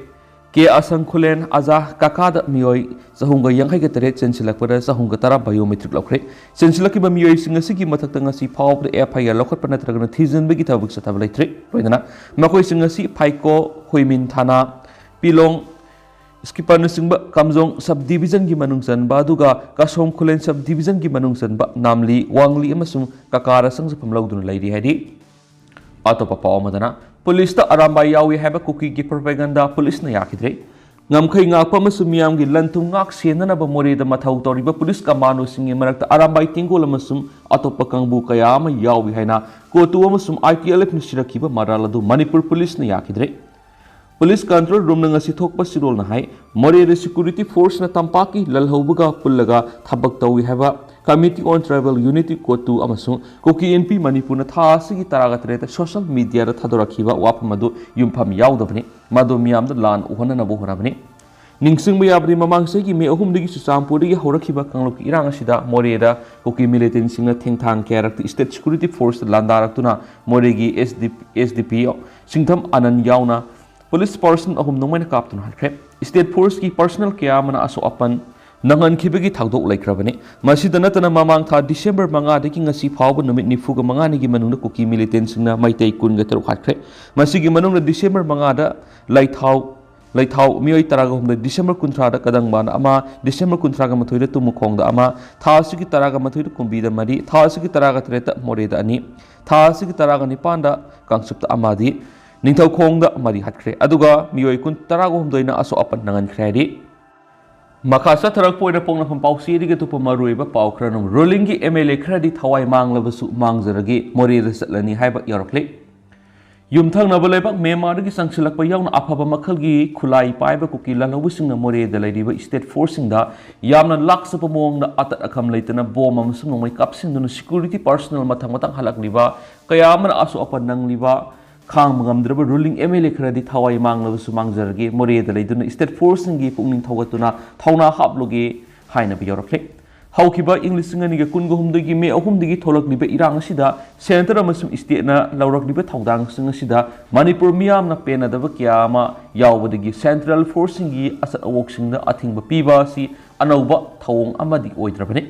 ꯀꯦ ꯑꯁꯪ ꯈꯨꯂꯦꯟ ꯑꯖꯥ ꯀꯥꯀꯥꯗ ꯃꯤꯑꯣꯏ ꯆꯍꯨꯝꯒ ꯌꯥꯡꯈꯩꯒ ꯇꯔꯦꯠ ꯆꯦꯟꯁꯤꯜꯂꯛꯄꯗ ꯆꯍꯨꯝꯒ ꯇꯔꯥ ꯕꯥꯏꯑꯣꯃꯦꯇ꯭ꯔꯤꯛ ꯂꯧꯈ꯭ꯔꯦ꯫ ꯆꯦꯟꯁꯤꯜꯂꯛꯈꯤꯕ ꯃꯤꯑꯣꯏꯁꯤꯡ ꯑꯁꯤꯒꯤ ꯃꯊꯛꯇ ꯉꯁꯤ ꯐꯥꯎꯕꯗ ꯑꯦꯐ ꯑꯥꯏ ꯑꯥꯔ ꯂꯧꯈꯠꯄ ꯅꯠꯇ꯭ꯔꯒꯅ ꯊꯤꯖꯤꯟꯕꯒꯤ ꯊꯕꯛ ꯆꯠꯊꯕ ꯂꯩꯇ꯭ꯔꯤ꯫ ꯂꯣꯏꯅꯅ ꯃꯈꯣꯏꯁꯤꯡ ꯑꯁꯤ ꯐꯥꯏꯀꯣ, ꯍꯨꯏꯃꯤꯟ ꯊꯥꯅꯥ, ꯄꯤꯂꯣꯡ, ꯁ꯭ꯀꯤꯄꯔꯅꯆꯤꯡꯕ ꯀꯥꯝꯖꯣꯡ sub division ꯒꯤ ꯃꯅꯨꯡ ꯆꯟꯕ, ꯑꯗꯨꯒ ꯀꯥꯁꯣꯝ ꯈꯨꯂꯦꯟ sub division ꯒꯤ ꯃꯅꯨꯡ ꯆꯟꯕ ꯅꯥꯝꯂꯤ, ꯋꯥꯡꯂꯤ ꯑꯃꯁꯨꯡ ꯀꯀꯥꯔ ꯁꯪꯖꯐꯝ ꯂꯧꯗꯨꯅ ꯂꯩꯔꯤ ꯍꯥꯏꯔꯤ꯫ ꯑꯇꯣꯞꯄ ꯄꯥꯎ ꯑꯃꯗꯅ, ꯄꯨꯂꯤꯁꯇ ꯑꯔꯥꯝꯕꯥꯏ ꯌꯥꯎꯏ ꯍꯥꯏꯕ ꯀꯨꯀꯤꯒꯤ propaganda ꯄꯨꯂꯤꯁꯅ ꯌꯥꯈꯤꯗ꯭ꯔꯦ꯫ ꯉꯝꯈꯩ ꯉꯥꯛꯄ ꯑꯃꯁꯨꯡ ꯃꯤꯌꯥꯝꯒꯤ ꯂꯟ ꯊꯨꯝ ꯉꯥꯛ ꯁꯦꯟꯅꯅꯕ ꯃꯣꯔꯦꯗ ꯃꯊꯧ ꯇꯧꯔꯤꯕ ꯄꯨꯂꯤꯁ ꯀꯃꯥꯟꯗꯣꯁꯤꯡꯒꯤ ꯃꯔꯛꯇ ꯑꯔꯥꯝꯕꯥꯏ ꯇꯦꯡꯒꯣꯜ ꯑꯃꯁꯨꯡ ꯑꯇꯣꯞꯄ ꯀꯥꯡꯕꯨ ꯀꯌꯥ ꯑꯃ ꯌꯥꯎꯏ ꯍꯥꯏꯅ ꯀꯣꯇꯨ ꯑꯃꯁꯨꯡ ITLF ꯅ ꯁꯤꯔꯛꯈꯤꯕ ꯃꯔꯥꯜ ꯑꯗꯨ ꯃꯅꯤꯄꯨꯔ ꯄꯨꯂꯤꯁꯅ ꯌꯥꯈꯤꯗ꯭ꯔꯦ꯫ ꯄꯨꯂꯤꯁ control room ꯅ ꯉꯁꯤ ꯊꯣꯛꯄ ꯆꯤꯔꯣꯜꯅ ꯍꯥꯏ, ꯃꯣꯔꯦꯗ security force ꯅ ꯇꯝꯄꯥꯛꯀꯤ ꯂꯜꯍꯧꯕꯒ ꯄꯨꯜꯂꯒ ꯊꯕꯛ ꯇꯧꯏ ꯍꯥꯏꯕ Committee on Tribal Unity ꯀꯣꯇꯨ ꯑꯃꯁꯨꯡ ꯀꯨꯀꯤ ꯏꯟꯄꯤ ꯃꯅꯤꯄꯨꯔꯅ ꯊꯥ ꯑꯁꯤꯒꯤ ꯇꯔꯥꯒ ꯇꯔꯦꯠꯇ social media ꯗ ꯊꯥꯗꯣꯔꯛꯈꯤꯕ ꯋꯥꯐꯝ ꯑꯗꯨ ꯌꯨꯝꯐꯝ ꯌꯥꯎꯗꯕꯅꯤ꯫ ꯃꯗꯨ ꯃꯤꯌꯥꯝꯗ ꯂꯥꯟ ꯎꯍꯟꯅꯅꯕ ꯍꯣꯠꯅꯕꯅꯤ꯫ ꯅꯤꯡꯁꯤꯡꯕ ꯌꯥꯕꯗꯤ, ꯃꯃꯥꯡ ꯆꯍꯤꯒꯤ ꯃꯦ ꯑꯍꯨꯝꯗꯒꯤ ꯆꯨꯔꯆꯥꯟꯄꯨꯔꯗꯒꯤ ꯍꯧꯔꯛꯈꯤꯕ ꯀꯥꯡꯂꯨꯞꯀꯤ ꯏꯔꯥꯡ ꯑꯁꯤꯗ ꯃꯣꯔꯦꯗ ꯀꯨꯀꯤ militant ꯁꯤꯡꯅ ꯊꯦꯡꯊꯥꯡ ꯀꯌꯥꯔꯛꯇ state security force ꯇ ꯂꯥꯟꯗꯥꯔꯛꯇꯨꯅ ꯃꯣꯔꯦꯒꯤ SD, SDPO ꯁꯤꯡꯊꯝ ꯑꯅꯟ ꯌꯥꯎꯅ ꯄꯨꯂꯤꯁ personnel ꯑꯍꯨꯝ ꯅꯣꯡꯃꯩꯅ ꯀꯥꯞꯇꯨꯅ ꯍꯥꯠꯈ꯭ꯔꯦ꯫ State force ꯀꯤ personnel ꯀꯌꯥ ꯑꯃꯅ ꯑꯁꯣꯛ ꯑꯄꯟ ꯅꯪꯍꯟꯈꯤꯕꯒꯤ ꯊꯧꯗꯣꯛ ꯂꯩꯈ꯭ꯔꯕꯅꯤ꯫ ꯃꯁꯤꯗ ꯅꯠꯇꯅ, ꯃꯃꯥꯡ ꯊꯥ ꯗꯤꯁꯦꯝꯕꯔ ꯃꯉꯥꯗꯒꯤ ꯉꯁꯤ ꯐꯥꯎꯕ ꯅꯨꯃꯤꯠ ꯅꯤꯐꯨꯒ ꯃꯉꯥꯅꯤꯒꯤ ꯃꯅꯨꯡꯗ ꯀꯨꯀꯤ militant ꯁꯤꯡꯅ ꯃꯩꯇꯩ ꯀꯨꯟꯒ ꯇꯔꯨꯛ ꯍꯥꯠꯈ꯭ꯔꯦ꯫ ꯃꯁꯤꯒꯤ ꯃꯅꯨꯡꯗ ꯗꯤꯁꯦꯝꯕꯔ ꯃꯉꯥꯗ ꯂꯩꯊꯥꯎ, ꯂꯩꯊꯥꯎ ꯃꯤꯑꯣꯏ ꯇꯔꯥꯒ ꯍꯨꯝꯗꯣꯏ, ꯗꯤꯁꯦꯝꯕꯔ ꯀꯨꯟꯊ꯭ꯔꯥꯗ ꯀꯗꯪꯕꯥꯟꯗ ꯑꯃ, ꯗꯤꯁꯦꯝꯕꯔ ꯀꯨꯟꯊ꯭ꯔꯥꯒ ꯃꯥꯊꯣꯏꯗ ꯇꯨꯃꯨꯈꯣꯡꯗ ꯑꯃ, ꯊꯥ ꯑꯁꯤꯒꯤ ꯇꯔꯥꯒ ꯃꯥꯊꯣꯏꯗ ꯀꯨꯝꯕꯤꯗ ꯃꯔꯤ, ꯊꯥ ꯑꯁꯤꯒꯤ ꯇꯔꯥꯒ ꯇꯔꯦꯠꯇ ꯃꯣꯔꯦꯗ ꯑꯅꯤ, ꯊꯥ ꯑꯁꯤꯒꯤ ꯇꯔꯥꯒ ꯅꯤꯄꯥꯟꯗ ꯀꯥꯡꯆꯨꯞꯇ ꯑꯃꯗꯤ ꯅꯤꯡꯊꯧꯈꯣꯡꯗ ꯃꯔꯤ ꯍꯥꯠꯈ꯭ꯔꯦ꯫ ꯑꯗꯨꯒ ꯃꯤꯑꯣꯏ ꯀꯨꯟ, ꯇꯔꯥꯒ ꯍꯨꯝꯗꯣꯏꯅ ꯑꯁꯣꯛ ꯑꯄꯟ ꯅꯪꯍꯟꯈ꯭ꯔꯦ ꯍꯥꯏꯔꯤ꯫ ꯃꯈꯥ ꯆꯠꯊꯔꯛꯄ ꯑꯣꯏꯅ ꯄꯣꯛꯅꯐꯝ ꯄꯥꯎꯆꯦꯗꯒꯤ ꯑꯇꯣꯞꯄ ꯃꯔꯨꯑꯣꯏꯕ ꯄꯥꯎ ꯈꯔꯅ, ruling ꯒꯤ MLA ꯈꯔꯗꯤ ꯊꯋꯥꯏ ꯃꯥꯡꯂꯕꯁꯨ ꯃꯥꯡꯖꯔꯒꯦ, ꯃꯣꯔꯦꯗ ꯆꯠꯂꯅꯤ ꯍꯥꯏꯕ ꯌꯥꯎꯔꯛꯂꯦ꯫ ꯌꯨꯝꯊꯪꯅꯕ ꯂꯩꯕꯥꯛ ꯃ꯭ꯌꯥꯟꯃꯥꯔꯗꯒꯤ ꯆꯪꯁꯤꯜꯂꯛꯄ ꯌꯥꯎꯅ ꯑꯐꯕ ꯃꯈꯜꯒꯤ ꯈꯨꯠꯂꯥꯏ ꯄꯥꯏꯕ ꯀꯨꯀꯤ ꯂꯥꯜꯍꯧꯕꯁꯤꯡꯅ ꯃꯣꯔꯦꯗ ꯂꯩꯔꯤꯕ state force ꯁꯤꯡꯗ ꯌꯥꯝꯅ ꯂꯥꯛꯆꯕ ꯃꯑꯣꯡꯗ ꯑꯇꯠ ꯑꯈꯝ ꯂꯩꯇꯅ ꯕꯣꯝ ꯑꯃꯁꯨꯡ ꯅꯣꯡꯃꯩ ꯀꯥꯞꯁꯤꯟꯗꯨꯅ security personnel ꯃꯊꯪ ꯃꯊꯪ ꯍꯜꯂꯛꯂꯤꯕ ꯀꯌꯥ ꯑꯃꯅ ꯑꯁꯣꯛ ꯑꯄꯟ ꯅꯪꯂꯤꯕ ꯈꯥꯡꯕ ꯉꯝꯗ꯭ꯔꯕ ruling MLA ꯈꯔꯗꯤ ꯊꯋꯥꯏ ꯃꯥꯡꯂꯕꯁꯨ ꯃꯥꯡꯖꯔꯒꯦ, ꯃꯣꯔꯦꯗ ꯂꯩꯗꯨꯅ state force ꯁꯤꯡꯒꯤ ꯄꯨꯛꯅꯤꯡ ꯊꯧꯒꯠꯇꯨꯅ ꯊꯧꯅꯥ ꯍꯥꯞꯂꯨꯒꯦ ꯍꯥꯏꯅꯕ ꯌꯥꯎꯔꯛꯂꯦ꯫ ꯍꯧꯈꯤꯕ ꯏꯪ ꯂꯤꯁꯤꯡ ꯑꯅꯤꯒ ꯀꯨꯟꯒ ꯍꯨꯝꯗꯣꯏꯒꯤ ꯃꯦ ꯑꯍꯨꯝꯗꯒꯤ ꯊꯣꯛꯂꯛꯂꯤꯕ ꯏꯔꯥꯡ ꯑꯁꯤꯗ centre ꯑꯃꯁꯨꯡ state ꯅ ꯂꯧꯔꯛꯂꯤꯕ ꯊꯧꯗꯥꯡꯁꯤꯡ ꯑꯁꯤꯗ ꯃꯅꯤꯄꯨꯔ ꯃꯤꯌꯥꯝꯅ ꯄꯦꯟꯅꯗꯕ ꯀꯌꯥ ꯑꯃ ꯌꯥꯎꯕꯗꯒꯤ central force ꯁꯤꯡꯒꯤ ꯑꯆꯠ ꯑꯋꯣꯛꯁꯤꯡꯗ ꯑꯊꯤꯡꯕ ꯄꯤꯕ ꯑꯁꯤ ꯑꯅꯧꯕ ꯊꯧꯑꯣꯡ ꯑꯃꯗꯤ ꯑꯣꯏꯗ꯭ꯔꯕꯅꯤ꯫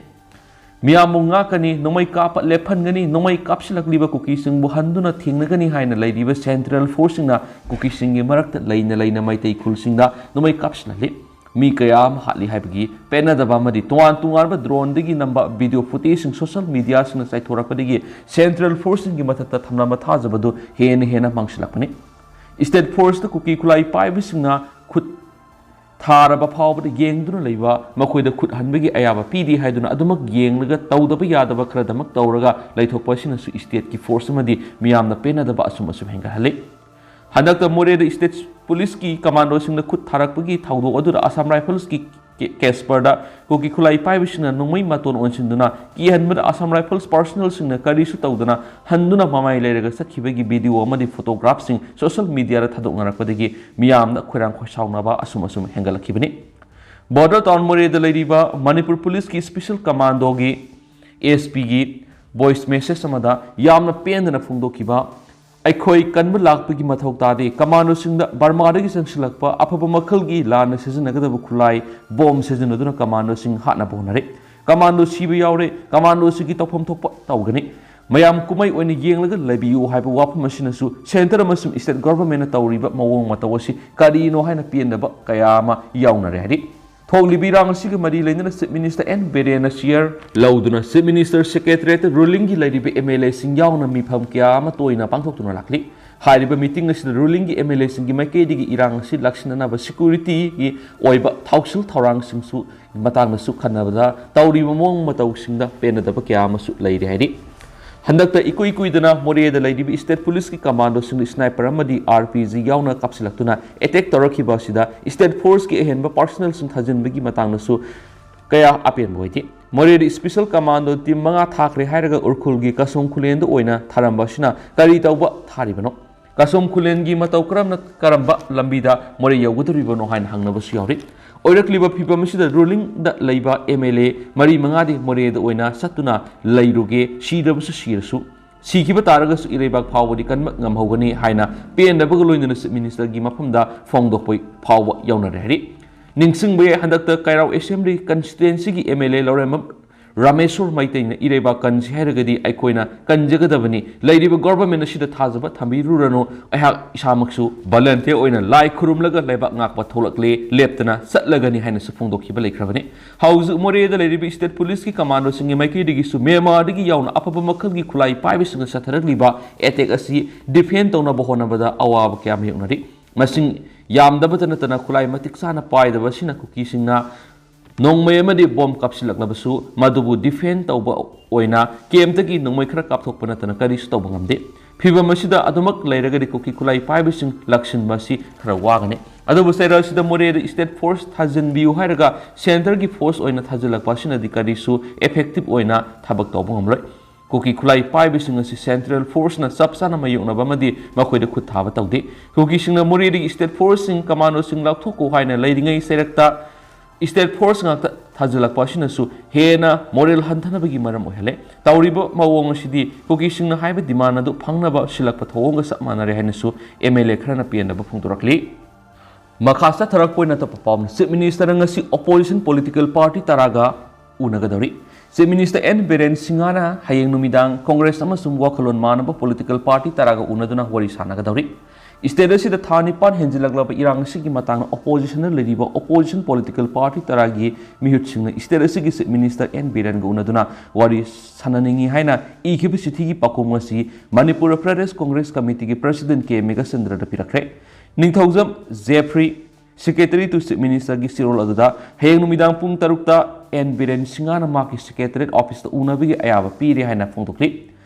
ꯃꯤꯌꯥꯝꯕꯨ ꯉꯥꯛꯀꯅꯤ, ꯅꯣꯡꯃꯩ ꯀꯥꯞꯄ ꯂꯦꯞꯍꯟꯒꯅꯤ, ꯅꯣꯡꯃꯩ ꯀꯥꯞꯁꯤꯜꯂꯛꯂꯤꯕ ꯀꯨꯀꯤꯁꯤꯡꯕꯨ ꯍꯟꯗꯨꯅ ꯊꯦꯡꯅꯒꯅꯤ ꯍꯥꯏꯅ ꯂꯩꯔꯤꯕ ꯁꯦꯟꯇ꯭ꯔꯦꯜ ꯐꯣꯔꯁꯁꯤꯡꯅ ꯀꯨꯀꯤꯁꯤꯡꯒꯤ ꯃꯔꯛꯇ ꯂꯩꯅ ꯂꯩꯅ ꯃꯩꯇꯩ ꯈꯨꯜꯁꯤꯡꯗ ꯅꯣꯡꯃꯩ ꯀꯥꯞꯁꯤꯜꯍꯜꯂꯤ꯫ ꯃꯤ ꯀꯌꯥ ꯑꯃ ꯍꯥꯠꯂꯤ ꯍꯥꯏꯕꯒꯤ ꯄꯦꯟꯅꯗꯕ ꯑꯃꯗꯤ ꯇꯣꯉꯥꯟ ꯇꯣꯉꯥꯟꯕ ꯗ꯭ꯔꯣꯟꯗꯒꯤ ꯅꯝꯕ ꯚꯤꯗꯤꯑꯣ ꯐꯨꯇꯦꯖꯁꯤꯡ ꯁꯣꯁꯤꯌꯦꯜ ꯃꯤꯗꯤꯌꯥꯁꯤꯡꯅ ꯆꯥꯏꯊꯣꯔꯛꯄꯗꯒꯤ ꯁꯦꯟꯇ꯭ꯔꯦꯜ ꯐꯣꯔꯁꯁꯤꯡꯒꯤ ꯃꯊꯛꯇ ꯊꯝꯂꯝꯕ ꯊꯥꯖꯕꯗꯨ ꯍꯦꯟꯅ ꯍꯦꯟꯅ ꯃꯥꯡꯁꯤꯜꯂꯛꯄꯅꯤ꯫ ꯁ꯭ꯇꯦꯠ ꯐꯣꯔꯁꯇ ꯀꯨꯀꯤ ꯈꯨꯠꯂꯥꯏ ꯄꯥꯏꯕꯁꯤꯡꯅ ꯈꯨꯠ ꯊꯥꯔꯕ ꯐꯥꯎꯕꯗ ꯌꯦꯡꯗꯨꯅ ꯂꯩꯕ, ꯃꯈꯣꯏꯗ ꯈꯨꯠ ꯍꯟꯕꯒꯤ ꯑꯌꯥꯕ ꯄꯤꯗꯦ ꯍꯥꯏꯗꯨꯅ ꯑꯗꯨꯃꯛ ꯌꯦꯡꯂꯒ ꯇꯧꯗꯕ ꯌꯥꯗꯕ ꯈꯔꯗꯃꯛ ꯇꯧꯔꯒ ꯂꯩꯊꯣꯛꯄ ꯑꯁꯤꯅꯁꯨ ꯁ꯭ꯇꯦꯠꯀꯤ ꯐꯣꯔꯁ ꯑꯃꯗꯤ ꯃꯤꯌꯥꯝꯅ ꯄꯦꯟꯅꯗꯕ ꯑꯁꯨꯝ ꯑꯁꯨꯝ ꯍꯦꯟꯒꯠꯍꯜꯂꯤ꯫ ꯍꯟꯗꯛꯇ ꯃꯣꯔꯦꯗ ꯁ꯭ꯇꯦꯠ ꯄꯨꯂꯤꯁꯀꯤ ꯀꯃꯥꯟꯗꯣꯁꯤꯡꯗ ꯈꯨꯠ ꯊꯥꯔꯛꯄꯒꯤ ꯊꯧꯗꯣꯛ ꯑꯗꯨꯗ ꯑꯁꯥꯝ ꯔꯥꯏꯐꯜꯁꯀꯤ ꯀꯦ-, ꯀꯦꯁꯄꯔꯗ ꯀꯨꯀꯤ ꯈꯨꯠꯂꯥꯏ ꯄꯥꯏꯕꯁꯤꯡꯅ ꯅꯣꯡꯃꯩ ꯃꯇꯣꯟ ꯑꯣꯟꯁꯤꯟꯗꯨꯅ ꯀꯤꯍꯟꯕꯗ ꯑꯁꯥꯝ ꯔꯥꯏꯐꯜꯁ ꯄꯥꯔꯁꯅꯦꯜꯁꯤꯡꯅ ꯀꯔꯤꯁꯨ ꯇꯧꯗꯅ ꯍꯟꯗꯨꯅ ꯃꯃꯥꯏ ꯂꯩꯔꯒ ꯆꯠꯈꯤꯕꯒꯤ ꯚꯤꯗꯤꯑꯣ ꯑꯃꯗꯤ ꯐꯣꯇꯣꯒ꯭ꯔꯥꯐꯁꯤꯡ ꯁꯣꯁꯤꯌꯦꯜ ꯃꯤꯗꯤꯌꯥꯗ ꯊꯥꯗꯣꯛꯅꯔꯛꯄꯗꯒꯤ ꯃꯤꯌꯥꯝꯗ ꯈꯣꯏꯔꯥꯡ ꯈꯣꯏꯁꯥꯎꯅꯕ ꯑꯁꯨꯝ ꯑꯁꯨꯝ ꯍꯦꯟꯒꯠꯂꯛꯈꯤꯕꯅꯤ꯫ ꯕꯣꯔꯗꯔ ꯇꯥꯎꯟ ꯃꯣꯔꯦꯗ ꯂꯩꯔꯤꯕ ꯃꯅꯤꯄꯨꯔ ꯄꯨꯂꯤꯁꯀꯤ ꯁ꯭ꯄꯦꯁꯦꯜ ꯀꯃꯥꯟꯗꯣꯒꯤ, ꯑꯦꯁ ꯄꯤꯒꯤ ꯚꯣꯏꯁ ꯃꯦꯁꯦꯖ ꯑꯃꯗ ꯌꯥꯝꯅ ꯄꯦꯟꯗꯅ ꯐꯣꯡꯗꯣꯛꯈꯤꯕ, "ꯑꯩꯈꯣꯏ ꯀꯟꯕ ꯂꯥꯛꯄꯒꯤ ꯃꯊꯧ ꯇꯥꯗꯦ꯫ ꯀꯃꯥꯟꯗꯣꯁꯤꯡꯗ ꯕꯔꯃꯥꯗꯒꯤ ꯆꯪꯁꯤꯜꯂꯛꯄ ꯑꯐꯕ ꯃꯈꯜꯒꯤ ꯂꯥꯟꯅ ꯁꯤꯖꯤꯟꯅꯒꯗꯕ ꯈꯨꯠꯂꯥꯏ, ꯕꯣꯝ ꯁꯤꯖꯤꯟꯅꯗꯨꯅ ꯀꯃꯥꯟꯗꯣꯁꯤꯡ ꯍꯥꯠꯅꯕ ꯍꯣꯠꯅꯔꯤ꯫ ꯀꯃꯥꯟꯗꯣ ꯁꯤꯕ ꯌꯥꯎꯔꯦ꯫ ꯀꯃꯥꯟꯗꯣꯁꯤꯡꯒꯤ ꯇꯧꯐꯝ ꯊꯣꯛꯄ ꯇꯧꯒꯅꯤ꯫ ꯃꯌꯥꯝ ꯀꯨꯝꯍꯩ ꯑꯣꯏꯅ ꯌꯦꯡꯂꯒ ꯂꯩꯕꯤꯌꯨ" ꯍꯥꯏꯕ ꯋꯥꯐꯝ ꯑꯁꯤꯅꯁꯨ ꯁꯦꯟꯇꯔ ꯑꯃꯁꯨꯡ ꯁ꯭ꯇꯦꯠ ꯒꯣꯚꯔꯟꯃꯦꯟꯠꯅ ꯇꯧꯔꯤꯕ ꯃꯑꯣꯡ ꯃꯇꯧ ꯑꯁꯤ ꯀꯔꯤꯅꯣ ꯍꯥꯏꯅ ꯄꯦꯟꯗꯕ ꯀꯌꯥ ꯑꯃ ꯌꯥꯎꯅꯔꯦ ꯍꯥꯏꯔꯤ꯫ ꯊꯣꯛꯂꯤꯕ ꯏꯔꯥꯡ ꯑꯁꯤꯒ ꯃꯔꯤ ꯂꯩꯅꯅ ꯆꯤꯐ ꯃꯤꯅꯤꯁꯇꯔ ꯑꯦꯟ ꯕꯤꯔꯦꯟꯅ ꯆꯤꯌꯔ ꯂꯧꯗꯨꯅ ꯆꯤꯐ ꯃꯤꯅꯤꯁꯇꯔ ꯁꯦꯀ꯭ꯔꯦꯇꯔꯤꯌꯦꯠꯇ ꯔꯨꯂꯤꯡꯒꯤ ꯂꯩꯔꯤꯕ ꯑꯦꯝ ꯑꯦꯜ ꯑꯦꯁꯤꯡ ꯌꯥꯎꯅ ꯃꯤꯐꯝ ꯀꯌꯥ ꯑꯃ ꯇꯣꯏꯅ ꯄꯥꯡꯊꯣꯛꯇꯨꯅ ꯂꯥꯛꯂꯤ꯫ ꯍꯥꯏꯔꯤꯕ ꯃꯤꯇꯤꯡ ꯑꯁꯤꯗ ꯔꯨꯂꯤꯡꯒꯤ ꯑꯦꯝ ꯑꯦꯜ ꯑꯦꯁꯤꯡꯒꯤ ꯃꯥꯏꯀꯩꯗꯒꯤ ꯏꯔꯥꯡ ꯑꯁꯤ ꯂꯥꯛꯁꯤꯟꯅꯅꯕ ꯁꯦꯀ꯭ꯌꯨꯔꯤꯇꯤꯒꯤ ꯑꯣꯏꯕ ꯊꯧꯁꯤꯜ ꯊꯧꯔꯥꯡꯁꯤꯡꯁꯨ ꯃꯇꯥꯡꯗꯁꯨ ꯈꯟꯅꯕꯗ ꯇꯧꯔꯤꯕ ꯃꯑꯣꯡ ꯃꯇꯧꯁꯤꯡꯗ ꯄꯦꯟꯅꯗꯕ ꯀꯌꯥ ꯑꯃꯁꯨ ꯂꯩꯔꯤ ꯍꯥꯏꯔꯤ꯫ ꯍꯟꯗꯛꯇ ꯏꯀꯨꯏ ꯀꯨꯏꯗꯅ ꯃꯣꯔꯦꯗ ꯂꯩꯔꯤꯕ ꯁ꯭ꯇꯦꯠ ꯄꯨꯂꯤꯁꯀꯤ ꯀꯃꯥꯟꯗꯣꯁꯤꯡꯗ ꯁ꯭ꯅꯥꯏꯄꯔ ꯑꯃꯗꯤ ꯑꯥꯔ ꯄꯤ ꯖꯤ ꯌꯥꯎꯅ ꯀꯥꯞꯁꯤꯜꯂꯛꯇꯨꯅ ꯑꯦꯇꯦꯛ ꯇꯧꯔꯛꯈꯤꯕ ꯑꯁꯤꯗ ꯁ꯭ꯇꯦꯠ ꯐꯣꯔꯁꯀꯤ ꯑꯍꯦꯟꯕ ꯄꯥꯔꯁꯅꯦꯜꯁꯤꯡ ꯊꯥꯖꯤꯟꯕꯒꯤ ꯃꯇꯥꯡꯗꯁꯨ ꯀꯌꯥ ꯑꯄꯦꯟꯕ ꯑꯣꯏꯗꯦ꯫ ꯃꯣꯔꯦꯗ ꯁ꯭ꯄꯦꯁꯦꯜ ꯀꯃꯥꯟꯗꯣ ꯇꯤꯝ ꯃꯉꯥ ꯊꯥꯈ꯭ꯔꯦ ꯍꯥꯏꯔꯒ ꯎꯔꯈꯨꯜꯒꯤ ꯀꯁꯣꯝ ꯈꯨꯂꯦꯟꯗ ꯑꯣꯏꯅ ꯊꯥꯔꯝꯕ ꯑꯁꯤꯅ ꯀꯔꯤ ꯇꯧꯕ ꯊꯥꯔꯤꯕꯅꯣ? ꯀꯁꯣꯝ ꯈꯨꯂꯦꯟꯒꯤ ꯃꯇꯧ ꯀꯔꯝꯅ, ꯀꯔꯝꯕ ꯂꯝꯕꯤꯗ ꯃꯣꯔꯦ ꯌꯧꯒꯗꯧꯔꯤꯕꯅꯣ ꯍꯥꯏꯅ ꯍꯪꯅꯕꯁꯨ ꯌꯥꯎꯔꯤ꯫ ꯑꯣꯏꯔꯛꯂꯤꯕ ꯐꯤꯕꯝ ꯑꯁꯤꯗ ꯔꯨꯂꯤꯡꯗ ꯂꯩꯕ ꯑꯦꯝ ꯑꯦꯜ ꯑꯦ ꯃꯔꯤ ꯃꯉꯥꯗꯤ ꯃꯣꯔꯦꯗ ꯑꯣꯏꯅ ꯆꯠꯇꯨꯅ ꯂꯩꯔꯨꯒꯦ, ꯁꯤꯔꯕꯁꯨ ꯁꯤꯔꯁꯨ꯫ ꯁꯤꯈꯤꯕ ꯇꯥꯔꯒꯁꯨ ꯏꯔꯩꯕꯥꯛ ꯐꯥꯎꯕꯗꯤ ꯀꯟꯕ ꯉꯝꯍꯧꯒꯅꯤ ꯍꯥꯏꯅ ꯄꯦꯟꯗꯕꯒ ꯂꯣꯏꯅꯅ ꯆꯤꯐ ꯃꯤꯅꯤꯁꯇꯔꯒꯤ ꯃꯐꯝꯗ ꯐꯣꯡꯗꯣꯛꯄ ꯐꯥꯎꯕ ꯌꯥꯎꯅꯔꯦ ꯍꯥꯏꯔꯤ꯫ ꯅꯤꯡꯁꯤꯡꯕ ꯌꯥꯏ, ꯍꯟꯗꯛꯇ ꯀꯩꯔꯥꯎ ꯑꯦꯁꯦꯝꯕ꯭ꯂꯤ ꯀꯟꯁꯇꯤꯇ꯭ꯋꯦꯟꯁꯤꯒꯤ ꯑꯦꯝ ꯑꯦꯜ ꯑꯦ ꯂꯧꯔꯦꯝꯕꯝ ꯔꯥꯃꯦꯁꯣꯔ ꯃꯩꯇꯩꯅ ꯏꯔꯩꯕꯥꯛ ꯀꯟꯁꯤ ꯍꯥꯏꯔꯒꯗꯤ ꯑꯩꯈꯣꯏꯅ ꯀꯟꯖꯒꯗꯕꯅꯤ꯫ ꯂꯩꯔꯤꯕ ꯒꯣꯚꯔꯟꯃꯦꯟꯠ ꯑꯁꯤꯗ ꯊꯥꯖꯕ ꯊꯝꯕꯤꯔꯨꯔꯅꯨ꯫ ꯑꯩꯍꯥꯛ ꯏꯁꯥꯃꯛꯁꯨ ꯚꯣꯂꯟꯇꯤꯌꯔ ꯑꯣꯏꯅ ꯂꯥꯏ ꯈꯨꯔꯨꯝꯂꯒ ꯂꯩꯕꯥꯛ ꯉꯥꯛꯄ ꯊꯣꯛꯂꯛꯂꯦ, ꯂꯦꯞꯇꯅ ꯆꯠꯂꯒꯅꯤ ꯍꯥꯏꯅꯁꯨ ꯐꯣꯡꯗꯣꯛꯈꯤꯕ ꯂꯩꯈ꯭ꯔꯕꯅꯤ꯫ ꯍꯧꯖꯤꯛ ꯃꯣꯔꯦꯗ ꯂꯩꯔꯤꯕ ꯁ꯭ꯇꯦꯠ ꯄꯨꯂꯤꯁꯀꯤ ꯀꯃꯥꯟꯗꯣꯁꯤꯡꯒꯤ ꯃꯥꯏꯀꯩꯗꯒꯤꯁꯨ ꯃ꯭ꯌꯥꯟꯃꯥꯔꯗꯒꯤ ꯌꯥꯎꯅ ꯑꯐꯕ ꯃꯈꯜꯒꯤ ꯈꯨꯠꯂꯥꯏ ꯄꯥꯏꯕꯁꯤꯡꯅ ꯆꯠꯊꯔꯛꯂꯤꯕ ꯑꯦꯇꯦꯛ ꯑꯁꯤ ꯗꯤꯐꯦꯟ ꯇꯧꯅꯕ ꯍꯣꯠꯅꯕꯗ ꯑꯋꯥꯕ ꯀꯌꯥ ꯃꯥꯌꯣꯛꯅꯔꯤ꯫ ꯃꯁꯤꯡ ꯌꯥꯝꯗꯕꯇ ꯅꯠꯇꯅ ꯈꯨꯠꯂꯥꯏ ꯃꯇꯤꯛ ꯆꯥꯅ ꯄꯥꯏꯗꯕ ꯑꯁꯤꯅ ꯀꯨꯀꯤꯁꯤꯡꯅ ꯅꯣꯡꯃꯩ ꯑꯃꯗꯤ ꯕꯣꯝ ꯀꯥꯞꯁꯤꯜꯂꯛꯂꯕꯁꯨ ꯃꯗꯨꯕꯨ ꯗꯤꯐꯦꯟ ꯇꯧꯕ ꯑꯣꯏꯅ ꯀꯦꯝꯞꯇꯒꯤ ꯅꯣꯡꯃꯩ ꯈꯔ ꯀꯥꯞꯊꯣꯛꯄ ꯅꯠꯇꯅ ꯀꯔꯤꯁꯨ ꯇꯧꯕ ꯉꯝꯗꯦ꯫ ꯐꯤꯕꯝ ꯑꯁꯤꯗ ꯑꯗꯨꯃꯛ ꯂꯩꯔꯒꯗꯤ ꯀꯨꯀꯤ ꯈꯨꯠꯂꯥꯏ ꯄꯥꯏꯕꯁꯤꯡ ꯂꯥꯛꯁꯤꯟꯕ ꯑꯁꯤ ꯈꯔ ꯋꯥꯒꯅꯤ꯫ ꯑꯗꯨꯕꯨ ꯆꯩꯔꯥꯛꯁꯤꯗ ꯃꯣꯔꯦꯗ ꯁ꯭ꯇꯦꯠ ꯐꯣꯔꯁ ꯊꯥꯖꯤꯟꯕꯤꯌꯨ ꯍꯥꯏꯔꯒ ꯁꯦꯟꯇꯔꯒꯤ ꯐꯣꯔꯁ ꯑꯣꯏꯅ ꯊꯥꯖꯤꯜꯂꯛꯄ ꯑꯁꯤꯅꯗꯤ ꯀꯔꯤꯁꯨ ꯏꯐꯦꯛꯇꯤꯚ ꯑꯣꯏꯅ ꯊꯕꯛ ꯇꯧꯕ ꯉꯝꯂꯣꯏ꯫ ꯀꯨꯀꯤ ꯈꯨꯠꯂꯥꯏ ꯄꯥꯏꯕꯁꯤꯡ ꯑꯁꯤ ꯁꯦꯟꯇ꯭ꯔꯦꯜ ꯐꯣꯔꯁꯅ ꯆꯞ ꯆꯥꯅ ꯃꯥꯌꯣꯛꯅꯕ ꯑꯃꯗꯤ ꯃꯈꯣꯏꯗ ꯈꯨꯠ ꯊꯥꯕ ꯇꯧꯗꯦ꯫ ꯀꯨꯀꯤꯁꯤꯡꯅ ꯃꯣꯔꯦꯗꯒꯤ ꯁ꯭ꯇꯦꯠ ꯐꯣꯔꯁꯁꯤꯡ, ꯀꯃꯥꯟꯗꯣꯁꯤꯡ ꯂꯥꯎꯊꯣꯛꯀꯣ ꯍꯥꯏꯅ ꯂꯩꯔꯤꯉꯩ ꯆꯩꯔꯛꯇ ꯁ꯭ꯇꯦꯠ ꯐꯣꯔꯁ ꯉꯥꯛꯇ ꯊꯥꯖꯤꯜꯂꯛꯄ ꯑꯁꯤꯅꯁꯨ ꯍꯦꯟꯅ ꯃꯣꯔꯦꯜ ꯍꯟꯊꯅꯕꯒꯤ ꯃꯔꯝ ꯑꯣꯏꯍꯜꯂꯦ꯫ ꯇꯧꯔꯤꯕ ꯃꯑꯣꯡ ꯑꯁꯤꯗꯤ ꯀꯨꯀꯤꯁꯤꯡꯅ ꯍꯥꯏꯕ ꯗꯤꯃꯥꯟ ꯑꯗꯨ ꯐꯪꯅꯕ ꯁꯤꯜꯂꯛꯄ ꯊꯧꯑꯣꯡꯒ ꯆꯞ ꯃꯥꯟꯅꯔꯦ ꯍꯥꯏꯅꯁꯨ ꯑꯦꯝ ꯑꯦꯜ ꯑꯦ ꯈꯔꯅ ꯄꯦꯟꯗꯕ ꯐꯣꯡꯗꯣꯔꯛꯂꯤ꯫ ꯃꯈꯥ ꯆꯠꯊꯔꯛꯄ ꯑꯣꯏꯅ ꯑꯇꯣꯞꯄ ꯄꯥꯎꯅ, ꯆꯤꯐ ꯃꯤꯅꯤꯁꯇꯔꯅ ꯉꯁꯤ ꯑꯣꯄꯣꯖꯤꯁꯟ ꯄꯣꯂꯤꯇꯤꯀꯦꯜ ꯄꯥꯔꯇꯤ ꯇꯔꯥꯒ ꯎꯅꯒꯗꯧꯔꯤ꯫ ꯆꯤꯐ ꯃꯤꯅꯤꯁꯇꯔ ꯑꯦꯟ ꯕꯤꯔꯦꯟ ꯁꯤꯡꯍꯅ ꯍꯌꯦꯡ ꯅꯨꯃꯤꯗꯥꯡ ꯀꯣꯡꯒ꯭ꯔꯦꯁ ꯑꯃꯁꯨꯡ ꯋꯥꯈꯜꯂꯣꯟ ꯃꯥꯟꯅꯕ ꯄꯣꯂꯤꯇꯤꯀꯦꯜ ꯄꯥꯔꯇꯤ ꯇꯔꯥꯒ ꯎꯅꯗꯨꯅ ꯋꯥꯔꯤ ꯁꯥꯟꯅꯒꯗꯧꯔꯤ꯫ ꯁ꯭ꯇꯦꯠ ꯑꯁꯤꯗ ꯊꯥ ꯅꯤꯄꯥꯟ ꯍꯦꯟꯖꯤꯜꯂꯛꯂꯕ ꯏꯔꯥꯡ ꯑꯁꯤꯒꯤ ꯃꯇꯥꯡꯗ ꯑꯣꯄꯣꯖꯤꯁꯟꯗ ꯂꯩꯔꯤꯕ ꯑꯣꯄꯣꯖꯤꯁꯟ ꯄꯣꯂꯤꯇꯤꯀꯦꯜ ꯄꯥꯔꯇꯤ ꯇꯔꯥꯒꯤ ꯃꯤꯍꯨꯠꯁꯤꯡꯅ ꯁ꯭ꯇꯦꯠ ꯑꯁꯤꯒꯤ ꯆꯤꯐ ꯃꯤꯅꯤꯁꯇꯔ ꯑꯦꯟ ꯕꯤꯔꯦꯟꯒ ꯎꯅꯗꯨꯅ ꯋꯥꯔꯤ ꯁꯥꯟꯅꯅꯤꯡꯏ ꯍꯥꯏꯅ ꯏꯈꯤꯕ ꯆꯤꯊꯤꯒꯤ ꯄꯥꯎꯈꯨꯝ ꯑꯁꯤ ꯃꯅꯤꯄꯨꯔ ꯄ꯭ꯔꯗꯦꯁ ꯀꯣꯡꯒ꯭ꯔꯦꯁ ꯀꯃꯤꯇꯤꯒꯤ ꯄ꯭ꯔꯁꯤꯗꯦꯟꯠ ꯀꯦ ꯃꯦꯘꯆꯟꯗ꯭ꯔꯗ ꯄꯤꯔꯛꯈ꯭ꯔꯦ꯫ Ningthoujam Jeffrey, Secretary to Chief Minister ꯒꯤ ꯆꯦꯔꯣꯜ ꯑꯗꯨꯗ ꯍꯌꯦꯡ ꯅꯨꯃꯤꯗꯥꯡ ꯄꯨꯡ ꯇꯔꯨꯛꯇ ꯑꯦꯟ ꯕꯤꯔꯦꯟ ꯁꯤꯡꯍꯅ ꯃꯍꯥꯛꯀꯤ ꯁꯦꯀ꯭ꯔꯦꯇꯔꯤꯌꯦꯠ ꯑꯣꯐꯤꯁꯇ ꯎꯅꯕꯒꯤ ꯑꯌꯥꯕ ꯄꯤꯔꯦ ꯍꯥꯏꯅ ꯐꯣꯡꯗꯣꯛꯂꯤ꯫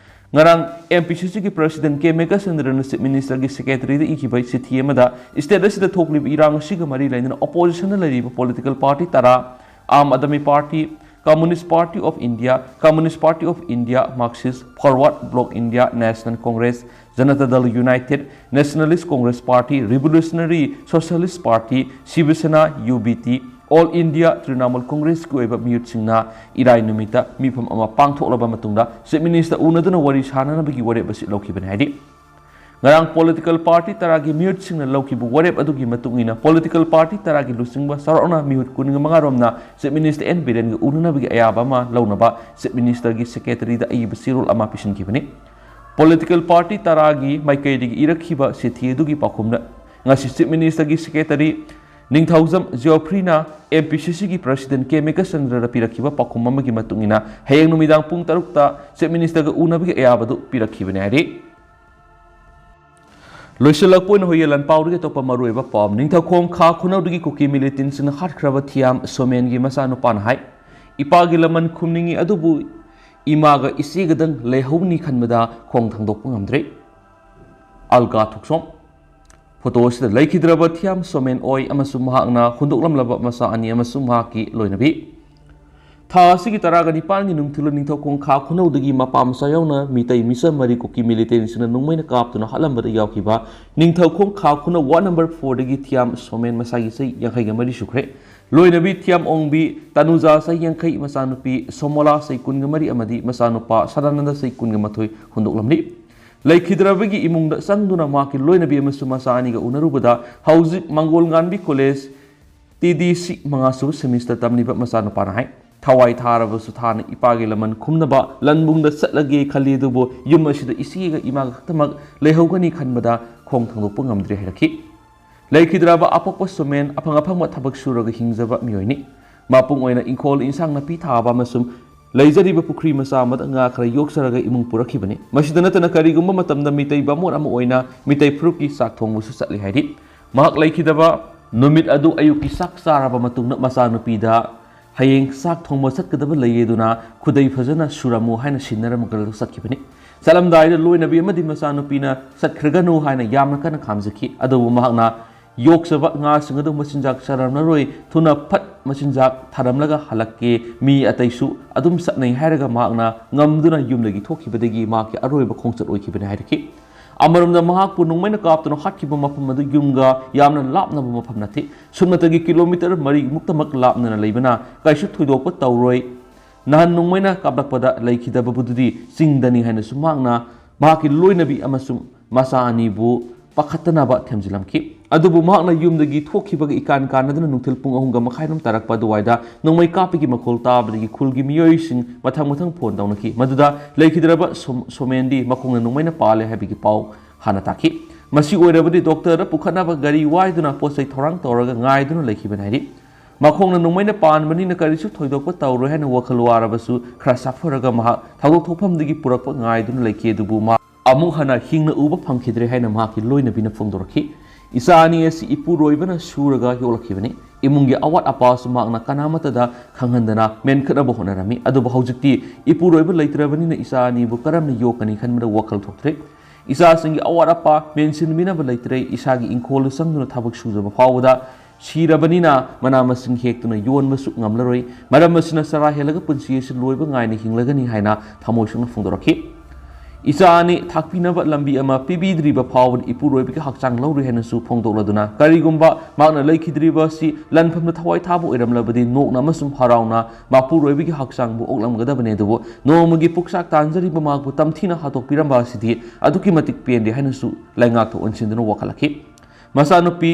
ꯉꯔꯥꯡ ꯑꯦꯝ ꯄꯤ ꯁꯤ ꯁꯤꯒꯤ ꯄ꯭ꯔꯁꯤꯗꯦꯟꯠ ꯀꯦ ꯃꯦꯘꯆꯟꯗ꯭ꯔꯅ ꯆꯤꯐ ꯃꯤꯅꯤꯁꯇꯔꯒꯤ ꯁꯦꯀ꯭ꯔꯦꯇꯔꯤꯗ ꯏꯈꯤꯕ ꯆꯤꯊꯤ ꯑꯃꯗ ꯁ꯭ꯇꯦꯠ ꯑꯁꯤꯗ ꯊꯣꯛꯂꯤꯕ ꯏꯔꯥꯡ ꯑꯁꯤꯒ ꯃꯔꯤ ꯂꯩꯅꯅ ꯑꯣꯄꯣꯖꯤꯁꯟꯗ ꯂꯩꯔꯤꯕ ꯄꯣꯂꯤꯇꯤꯀꯦꯜ ꯄꯥꯔꯇꯤ ꯇꯔꯥ, Aam Aadmi Party, Communist Party of India, Communist Party of India, Marxist, Forward Bloc India, National Congress, Janata Dal United, Nationalist Congress Party, Revolutionary Socialist Party, Shiv Sena, U B T, All India Trinamool Congress ꯀꯤ ꯑꯣꯏꯕ ꯃꯤꯍꯨꯠꯁꯤꯡꯅ ꯏꯔꯥꯏ ꯅꯨꯃꯤꯠꯇ ꯃꯤꯐꯝ ꯑꯃ ꯄꯥꯡꯊꯣꯛꯂꯕ ꯃꯇꯨꯡꯗ chief minister ꯎꯅꯗꯨꯅ ꯋꯥꯔꯤ ꯁꯥꯅꯅꯕꯒꯤ ꯋꯥꯔꯦꯞ ꯑꯁꯤ ꯂꯧꯈꯤꯕꯅꯤ ꯍꯥꯏꯔꯤ꯫ ꯉꯔꯥꯡ ꯄꯣꯂꯤꯇꯤꯀꯦꯜ ꯄꯥꯔꯇꯤ ꯇꯔꯥꯒꯤ ꯃꯤꯍꯨꯠꯁꯤꯡꯅ ꯂꯧꯈꯤꯕ ꯋꯥꯔꯦꯞ ꯑꯗꯨꯒꯤ ꯃꯇꯨꯡ ꯏꯟꯅ ꯄꯣꯂꯤꯇꯤꯀꯦꯜ ꯄꯥꯔꯇꯤ ꯇꯔꯥꯒꯤ ꯂꯨꯆꯤꯡꯕ ꯆꯥꯎꯔꯥꯛꯅ ꯃꯤꯍꯨꯠ ꯀꯨꯟꯃꯉꯥ ꯔꯣꯝꯅ ꯆꯤꯐ ꯃꯤꯅꯤꯁꯇꯔ ꯑꯦꯟ ꯕꯤꯔꯦꯟꯒ ꯎꯅꯅꯕꯒꯤ ꯑꯌꯥꯕ ꯑꯃ ꯂꯧꯅꯕ ꯆꯤꯐ ꯃꯤꯅꯤꯁꯇꯔꯒꯤ ꯁꯦꯀ꯭ꯔꯦꯇꯔꯤꯗ ꯑꯏꯕ ꯆꯦꯔꯣꯜ ꯑꯃ ꯄꯤꯁꯤꯟꯈꯤꯕꯅꯤ꯫ ꯄꯣꯂꯤꯇꯤꯀꯦꯜ ꯄꯥꯔꯇꯤ ꯇꯔꯥꯒꯤ ꯃꯥꯏꯀꯩꯗꯒꯤ ꯏꯔꯛꯈꯤꯕ ꯆꯤꯊꯤ ꯑꯗꯨꯒꯤ ꯄꯥꯎꯈꯨꯝꯗ ꯉꯁꯤ ꯆꯤꯐ ꯃꯤꯅꯤꯁꯇꯔꯒꯤ ꯁꯦꯀ꯭ꯔꯦꯇꯔꯤ ꯅꯤꯡꯊꯧꯖꯝ ꯖꯤꯑꯣꯐ꯭ꯔꯤꯅ ꯑꯦꯝ ꯄꯤ ꯁꯤ ꯁꯤꯒꯤ ꯄ꯭ꯔꯁꯤꯗꯦꯟ ꯀꯦ ꯃꯦꯘꯆꯟꯗ꯭ꯔꯗ ꯄꯤꯔꯛꯈꯤꯕ ꯄꯥꯎꯈꯨꯝ ꯑꯃꯒꯤ ꯃꯇꯨꯡ ꯏꯟꯅ ꯍꯌꯦꯡ ꯅꯨꯃꯤꯗꯥꯡ ꯄꯨꯡ ꯇꯔꯨꯛꯇ ꯆꯤꯐ ꯃꯤꯅꯤꯁꯇꯔꯒ ꯎꯅꯕꯒꯤ ꯑꯌꯥꯕꯗꯨ ꯄꯤꯔꯛꯈꯤꯕꯅꯤ ꯍꯥꯏꯔꯤ꯫ ꯂꯣꯏꯁꯤꯜꯂꯛꯄ ꯑꯣꯏꯅ ꯍꯣꯌꯦ ꯂꯥꯟꯄꯥꯎꯗꯒꯤ ꯑꯇꯣꯞꯄ ꯃꯔꯨꯑꯣꯏꯕ ꯄꯥꯎ꯫ ꯅꯤꯡꯊꯧꯈꯣꯡ ꯈꯥ ꯈꯨꯅꯧꯗꯒꯤ ꯀꯨꯀꯤ ꯃꯤꯂꯤꯇꯦꯟꯁꯤꯡꯅ ꯍꯥꯠꯈ꯭ꯔꯕ ꯊꯤꯌꯥꯝ ꯁꯣꯃꯦꯟꯒꯤ ꯃꯆꯥꯅꯨꯄꯥꯅ ꯍꯥꯏ, ꯏꯄꯥꯒꯤ ꯂꯃꯟ ꯈꯨꯝꯅꯤꯡꯏ, ꯑꯗꯨꯕꯨ ꯏꯃꯥꯒ ꯏꯆꯦꯒꯗꯪ ꯂꯩꯍꯧꯅꯤ ꯈꯟꯕꯗ ꯈꯣꯡ ꯊꯥꯡꯗꯣꯛꯄ ꯉꯝꯗ꯭ꯔꯦ꯫ ꯑꯜꯀꯥ ꯊꯣꯛꯆꯣꯝ꯫ ꯐꯣꯇꯣ ꯑꯁꯤꯗ ꯂꯩꯈꯤꯗ꯭ꯔꯕ ꯊꯤꯌꯥꯝ ꯁꯣꯃꯦꯟ ꯑꯣꯏ ꯑꯃꯁꯨꯡ ꯃꯍꯥꯛꯅ ꯍꯨꯟꯗꯣꯛꯂꯝꯂꯕ ꯃꯆꯥ ꯑꯅꯤ ꯑꯃꯁꯨꯡ ꯃꯍꯥꯛꯀꯤ ꯂꯣꯏꯅꯕꯤ꯫ ꯊꯥ ꯑꯁꯤꯒꯤ ꯇꯔꯥꯒ ꯅꯤꯄꯥꯟꯒꯤ ꯅꯨꯡꯊꯤꯜꯗ ꯅꯤꯡꯊꯧꯈꯣꯡ ꯈꯥ ꯈꯨꯅꯧꯗꯒꯤ ꯃꯄꯥ ꯃꯆꯥ ꯌꯥꯎꯅ ꯃꯤꯇꯩ ꯃꯤꯆꯝ ꯃꯔꯤ ꯀꯨꯀꯤ ꯃꯤꯂꯤꯇꯦꯟꯁꯤꯡꯅ ꯅꯣꯡꯃꯩꯅ ꯀꯥꯞꯇꯨꯅ ꯍꯥꯠꯂꯝꯕꯗ ꯌꯥꯎꯈꯤꯕ ꯅꯤꯡꯊꯧꯈꯣꯡ ꯈꯥ ꯈꯨꯅꯧ ꯋꯥꯔꯗ ꯅꯝꯕꯔ ꯐꯣꯔꯗꯒꯤ ꯊꯤꯌꯥꯝ ꯁꯣꯃꯦꯟ ꯃꯁꯥꯒꯤ ꯆꯍꯤ ꯌꯥꯡꯈꯩꯒ ꯃꯔꯤ ꯁꯨꯈ꯭ꯔꯦ꯫ ꯂꯣꯏꯅꯕꯤ ꯊꯤꯌꯥꯝ ꯑꯣꯡꯕꯤ ꯇꯅꯨꯖꯥ ꯆꯍꯤ ꯌꯥꯡꯈꯩ, ꯃꯆꯥꯅꯨꯄꯤ ꯁꯣꯃꯣꯂꯥ ꯆꯍꯤ ꯀꯨꯟꯒ ꯃꯔꯤ ꯑꯃꯗꯤ ꯃꯆꯥꯅꯨꯄꯥ ꯁꯗꯥꯅꯟꯗ ꯆꯍꯤ ꯀꯨꯟꯒ ꯃꯥꯊꯣꯏ ꯍꯨꯟꯗꯣꯛꯂꯝꯂꯤ꯫ ꯂꯩꯈꯤꯗ꯭ꯔꯕꯒꯤ ꯏꯃꯨꯡꯗ ꯆꯪꯗꯨꯅ ꯃꯍꯥꯛꯀꯤ ꯂꯣꯏꯅꯕꯤ ꯑꯃꯁꯨꯡ ꯃꯆꯥ ꯑꯅꯤꯒ ꯎꯅꯔꯨꯕꯗ ꯍꯧꯖꯤꯛ ꯃꯪꯒꯣꯜ ꯉꯥꯟꯕꯤ ꯀꯣꯂꯦꯖ ꯇꯤ ꯗꯤ ꯁꯤ ꯃꯉꯥꯁꯨꯕ ꯁꯦꯃꯤꯁꯇꯔ ꯇꯝꯂꯤꯕ ꯃꯆꯥꯅꯨꯄꯥꯅ ꯍꯥꯏ, ꯊꯋꯥꯏ ꯊꯥꯔꯕꯁꯨ ꯊꯥꯅ ꯏꯄꯥꯒꯤ ꯂꯃꯟ ꯈꯨꯝꯅꯕ ꯂꯟꯕꯨꯡꯗ ꯆꯠꯂꯒꯦ ꯈꯜꯂꯤ, ꯑꯗꯨꯕꯨ ꯌꯨꯝ ꯑꯁꯤꯗ ꯏꯆꯦꯒ ꯏꯃꯥꯒ ꯈꯛꯇꯃꯛ ꯂꯩꯍꯧꯒꯅꯤ ꯈꯟꯕꯗ ꯈꯣꯡ ꯊꯥꯡꯗꯣꯛꯄ ꯉꯝꯗ꯭ꯔꯦ ꯍꯥꯏꯔꯛꯈꯤ꯫ ꯂꯩꯈꯤꯗ꯭ꯔꯕ ꯑꯄꯣꯛꯄ ꯁꯣꯃꯦꯟ ꯑꯐꯪ ꯑꯐꯪꯕ ꯊꯕꯛ ꯁꯨꯔꯒ ꯍꯤꯡꯖꯕ ꯃꯤꯑꯣꯏꯅꯤ꯫ ꯃꯄꯨꯡ ꯑꯣꯏꯅ ꯏꯪꯈꯣꯜ ꯏꯟꯁꯥꯡ ꯅꯥꯄꯤ ꯊꯥꯕ ꯑꯃꯁꯨꯡ ꯂꯩꯖꯔꯤꯕ ꯄꯨꯈ꯭ꯔꯤ ꯃꯆꯥ ꯑꯃꯗ ꯉꯥ ꯈꯔ ꯌꯣꯛꯆꯔꯒ ꯏꯃꯨꯡ ꯄꯨꯔꯛꯈꯤꯕꯅꯤ꯫ ꯃꯁꯤꯗ ꯅꯠꯇꯅ ꯀꯔꯤꯒꯨꯝꯕ ꯃꯇꯝꯗ ꯃꯤꯇꯩ ꯕꯥꯃꯣꯟ ꯑꯃ ꯑꯣꯏꯅ ꯃꯤꯇꯩ ꯐꯨꯔꯨꯞꯀꯤ ꯆꯥꯛ ꯊꯣꯡꯕꯁꯨ ꯆꯠꯂꯤ ꯍꯥꯏꯔꯤ꯫ ꯃꯍꯥꯛ ꯂꯩꯈꯤꯗꯕ ꯅꯨꯃꯤꯠ ꯑꯗꯨ ꯑꯌꯨꯛꯀꯤ ꯆꯥꯛ ꯆꯥꯔꯕ ꯃꯇꯨꯡꯗ ꯃꯆꯥꯅꯨꯄꯤꯗ ꯍꯌꯦꯡ ꯆꯥꯛ ꯊꯣꯡꯕ ꯆꯠꯀꯗꯕ ꯂꯩꯌꯦ ꯑꯗꯨꯅ ꯈꯨꯗꯩ ꯐꯖꯅ ꯁꯨꯔꯝꯃꯨ ꯍꯥꯏꯅ ꯁꯤꯟꯅꯔꯝꯃꯒ ꯆꯠꯈꯤꯕꯅꯤ꯫ ꯆꯠꯂꯝꯗꯥꯏꯗ ꯂꯣꯏꯅꯕꯤ ꯑꯃꯗꯤ ꯃꯆꯥꯅꯨꯄꯤꯅ ꯆꯠꯈ꯭ꯔꯒꯅꯨ ꯍꯥꯏꯅ ꯌꯥꯝꯅ ꯀꯟꯅ ꯈꯥꯝꯖꯈꯤ꯫ ꯑꯗꯨꯕꯨ ꯃꯍꯥꯛꯅ ꯌꯣꯛꯆꯕ ꯉꯥꯁꯤꯡ ꯑꯗꯨ ꯃꯆꯤꯟꯖꯥꯛ ꯆꯥꯔꯝꯂꯔꯣꯏ, ꯊꯨꯅ ꯐꯠ ꯃꯆꯤꯟꯖꯥꯛ ꯊꯥꯔꯝꯂꯒ ꯍꯜꯂꯛꯀꯦ, ꯃꯤ ꯑꯇꯩꯁꯨ ꯑꯗꯨꯝ ꯆꯠꯅꯩ ꯍꯥꯏꯔꯒ ꯃꯍꯥꯛꯅ ꯉꯝꯗꯨꯅ ꯌꯨꯝꯗꯒꯤ ꯊꯣꯛꯈꯤꯕꯗꯒꯤ ꯃꯍꯥꯛꯀꯤ ꯑꯔꯣꯏꯕ ꯈꯣꯡꯆꯠ ꯑꯣꯏꯈꯤꯕꯅꯤ ꯍꯥꯏꯔꯛꯈꯤ꯫ ꯑꯃꯔꯣꯝꯗ ꯃꯍꯥꯛꯄꯨ ꯅꯣꯡꯃꯩꯅ ꯀꯥꯞꯇꯨꯅ ꯍꯥꯠꯈꯤꯕ ꯃꯐꯝ ꯑꯗꯨ ꯌꯨꯝꯒ ꯌꯥꯝꯅ ꯂꯥꯞꯅꯕ ꯃꯐꯝ ꯅꯠꯇꯦ꯫ ꯁꯨꯞꯅꯇꯒꯤ ꯀꯤꯂꯣꯃꯤꯇꯔ ꯃꯔꯤꯃꯨꯛꯇꯃꯛ ꯂꯥꯞꯅꯅ ꯂꯩꯕꯅ ꯀꯩꯁꯨ ꯊꯣꯏꯗꯣꯛꯄ ꯇꯧꯔꯣꯏ꯫ ꯅꯍꯥꯟ ꯅꯣꯡꯃꯩꯅ ꯀꯥꯞꯂꯛꯄꯗ ꯂꯩꯈꯤꯗꯕꯕꯨꯗꯨꯗꯤ ꯆꯤꯡꯗꯅꯤ ꯍꯥꯏꯅꯁꯨ ꯃꯍꯥꯛꯅ ꯃꯍꯥꯛꯀꯤ ꯂꯣꯏꯅꯕꯤ ꯑꯃꯁꯨꯡ ꯃꯆꯥ ꯑꯅꯤꯕꯨ ꯄꯥꯈꯠꯇꯅꯕ ꯊꯦꯝꯖꯤꯜꯂꯝꯈꯤ꯫ ꯑꯗꯨꯕꯨ ꯃꯍꯥꯛꯅ ꯌꯨꯝꯗꯒꯤ ꯊꯣꯛꯈꯤꯕꯒ ꯏꯀꯥꯟ ꯀꯥꯟꯅꯗꯨꯅ ꯅꯨꯡꯊꯤꯜ ꯄꯨꯡ ꯑꯍꯨꯝꯒ ꯃꯈꯥꯏꯔꯣꯝ ꯇꯥꯔꯛꯄ ꯑꯗꯨꯋꯥꯏꯗ ꯅꯣꯡꯃꯩ ꯀꯥꯞꯄꯒꯤ ꯃꯈꯣꯜ ꯇꯥꯕꯗꯒꯤ ꯈꯨꯜꯒꯤ ꯃꯤꯑꯣꯏꯁꯤꯡ ꯃꯊꯪ ꯃꯊꯪ ꯐꯣꯟ ꯇꯧꯅꯈꯤ꯫ ꯃꯗꯨꯗ ꯂꯩꯈꯤꯗ꯭ꯔꯕ ꯁꯣꯝ-, ꯁꯣꯃꯦꯟꯗꯤ ꯃꯈꯣꯡꯅ ꯅꯣꯡꯃꯩꯅ ꯄꯥꯜꯂꯦ ꯍꯥꯏꯕꯒꯤ ꯄꯥꯎ ꯍꯥꯟꯅ ꯇꯥꯈꯤ꯫ ꯃꯁꯤ ꯑꯣꯏꯔꯕꯗꯤ ꯗꯣꯛꯇꯔꯗ ꯄꯨꯈꯠꯅꯕ ꯒꯥꯔꯤ ꯋꯥꯏꯗꯨꯅ ꯄꯣꯠ ꯆꯩ ꯊꯧꯔꯥꯡ ꯇꯧꯔꯒ ꯉꯥꯏꯗꯨꯅ ꯂꯩꯈꯤꯕꯅꯤ ꯍꯥꯏꯔꯤ꯫ ꯃꯈꯣꯡꯅ ꯅꯣꯡꯃꯩꯅ ꯄꯥꯟꯕꯅꯤꯅ ꯀꯔꯤꯁꯨ ꯊꯣꯏꯗꯣꯛꯄ ꯇꯧꯔꯣꯏ ꯍꯥꯏꯅ ꯋꯥꯈꯜ ꯋꯥꯔꯕꯁꯨ ꯈꯔ ꯁꯥꯐꯔꯒ ꯃꯍꯥꯛ ꯊꯧꯗꯣꯛ ꯊꯣꯛꯐꯝꯗꯒꯤ ꯄꯨꯔꯛꯄ ꯉꯥꯏꯗꯨꯅ ꯂꯩꯈꯤ꯫ ꯑꯗꯨꯕꯨ ꯃꯍꯥꯛ ꯑꯃꯨꯛ ꯍꯟꯅ ꯍꯤꯡꯅ ꯎꯕ ꯐꯪꯈꯤꯗ꯭ꯔꯦ ꯍꯥꯏꯅ ꯃꯍꯥꯛꯀꯤ ꯂꯣꯏꯅꯕꯤꯅ ꯐꯣꯡꯗꯣꯔꯛꯈꯤ꯫ ꯏꯆꯥ ꯑꯅꯤ ꯑꯁꯤ ꯏꯄꯨꯔꯣꯏꯕꯅ ꯁꯨꯔꯒ ꯌꯣꯛꯂꯛꯈꯤꯕꯅꯤ꯫ ꯏꯃꯨꯡꯒꯤ ꯑꯋꯥꯠ ꯑꯄꯥꯁꯨ ꯃꯍꯥꯛꯅ ꯀꯅꯥꯃꯠꯇꯗ ꯈꯪꯍꯟꯗꯅ ꯃꯦꯟꯈꯠꯅꯕ ꯍꯣꯠꯅꯔꯝꯃꯤ꯫ ꯑꯗꯨꯕꯨ ꯍꯧꯖꯤꯛꯇꯤ ꯏꯄꯨꯔꯣꯏꯕ ꯂꯩꯇ꯭ꯔꯕꯅꯤꯅ ꯏꯆꯥ ꯑꯅꯤꯕꯨ ꯀꯔꯝꯅ ꯌꯣꯛꯀꯅꯤ ꯈꯟꯕꯗ ꯋꯥꯈꯜ ꯊꯣꯛꯇ꯭ꯔꯦ꯫ ꯏꯆꯥꯁꯤꯡꯒꯤ ꯑꯋꯥꯠ ꯑꯄꯥ ꯃꯦꯟꯁꯤꯟꯕꯤꯅꯕ ꯂꯩꯇ꯭ꯔꯦ꯫ ꯏꯁꯥꯒꯤ ꯏꯪꯈꯣꯜꯗ ꯆꯪꯗꯨꯅ ꯊꯕꯛ ꯁꯨꯖꯕ ꯐꯥꯎꯕꯗ ꯁꯤꯔꯕꯅꯤꯅ ꯃꯅꯥ ꯃꯁꯤꯡ ꯍꯦꯛꯇꯨꯅ ꯌꯣꯟꯕꯁꯨ ꯉꯝꯂꯔꯣꯏ꯫ ꯃꯔꯝ ꯑꯁꯤꯅ ꯆꯔꯥ ꯍꯦꯜꯂꯒ ꯄꯨꯟꯁꯤ ꯑꯁꯤ ꯂꯣꯏꯕ ꯉꯥꯏꯅ ꯍꯤꯡꯂꯒꯅꯤ ꯍꯥꯏꯅ ꯊꯃꯣꯏ ꯁꯦꯡꯅ ꯐꯣꯡꯗꯣꯔꯛꯈꯤ꯫ ꯏꯆꯥ ꯑꯅꯤ ꯊꯥꯛꯄꯤꯅꯕ ꯂꯝꯕꯤ ꯑꯃ ꯄꯤꯕꯤꯗ꯭ꯔꯤꯕ ꯐꯥꯎꯕꯗ ꯏꯄꯨꯔꯣꯏꯕꯒꯤ ꯍꯛꯆꯥꯡ ꯂꯧꯔꯣꯏ ꯍꯥꯏꯅꯁꯨ ꯐꯣꯡꯗꯣꯛꯂꯗꯨꯅ, ꯀꯔꯤꯒꯨꯝꯕ ꯃꯍꯥꯛꯅ ꯂꯩꯈꯤꯗ꯭ꯔꯤꯕ ꯑꯁꯤ ꯂꯟꯐꯝꯗ ꯊꯋꯥꯏ ꯊꯥꯕ ꯑꯣꯏꯔꯝꯂꯕꯗꯤ ꯅꯣꯛꯅ ꯑꯃꯁꯨꯡ ꯍꯔꯥꯎꯅ ꯃꯄꯨꯔꯣꯏꯕꯒꯤ ꯍꯛꯆꯥꯡꯕꯨ ꯑꯣꯛꯂꯝꯒꯗꯕꯅꯤ꯫ ꯑꯗꯨꯕꯨ ꯅꯣꯡꯃꯒꯤ ꯄꯨꯛꯆꯥꯛ ꯇꯥꯟꯖꯔꯤꯕ ꯃꯍꯥꯛꯄꯨ ꯇꯝꯊꯤꯅ ꯍꯥꯠꯇꯣꯛꯄꯤꯔꯝꯕ ꯑꯁꯤꯗꯤ ꯑꯗꯨꯛꯀꯤ ꯃꯇꯤꯛ ꯄꯦꯟꯗꯦ ꯍꯥꯏꯅꯁꯨ ꯂꯩꯉꯥꯛꯇ ꯑꯣꯟꯁꯤꯟꯗꯨꯅ ꯋꯥꯀꯠꯂꯛꯈꯤ꯫ ꯃꯆꯥꯅꯨꯄꯤ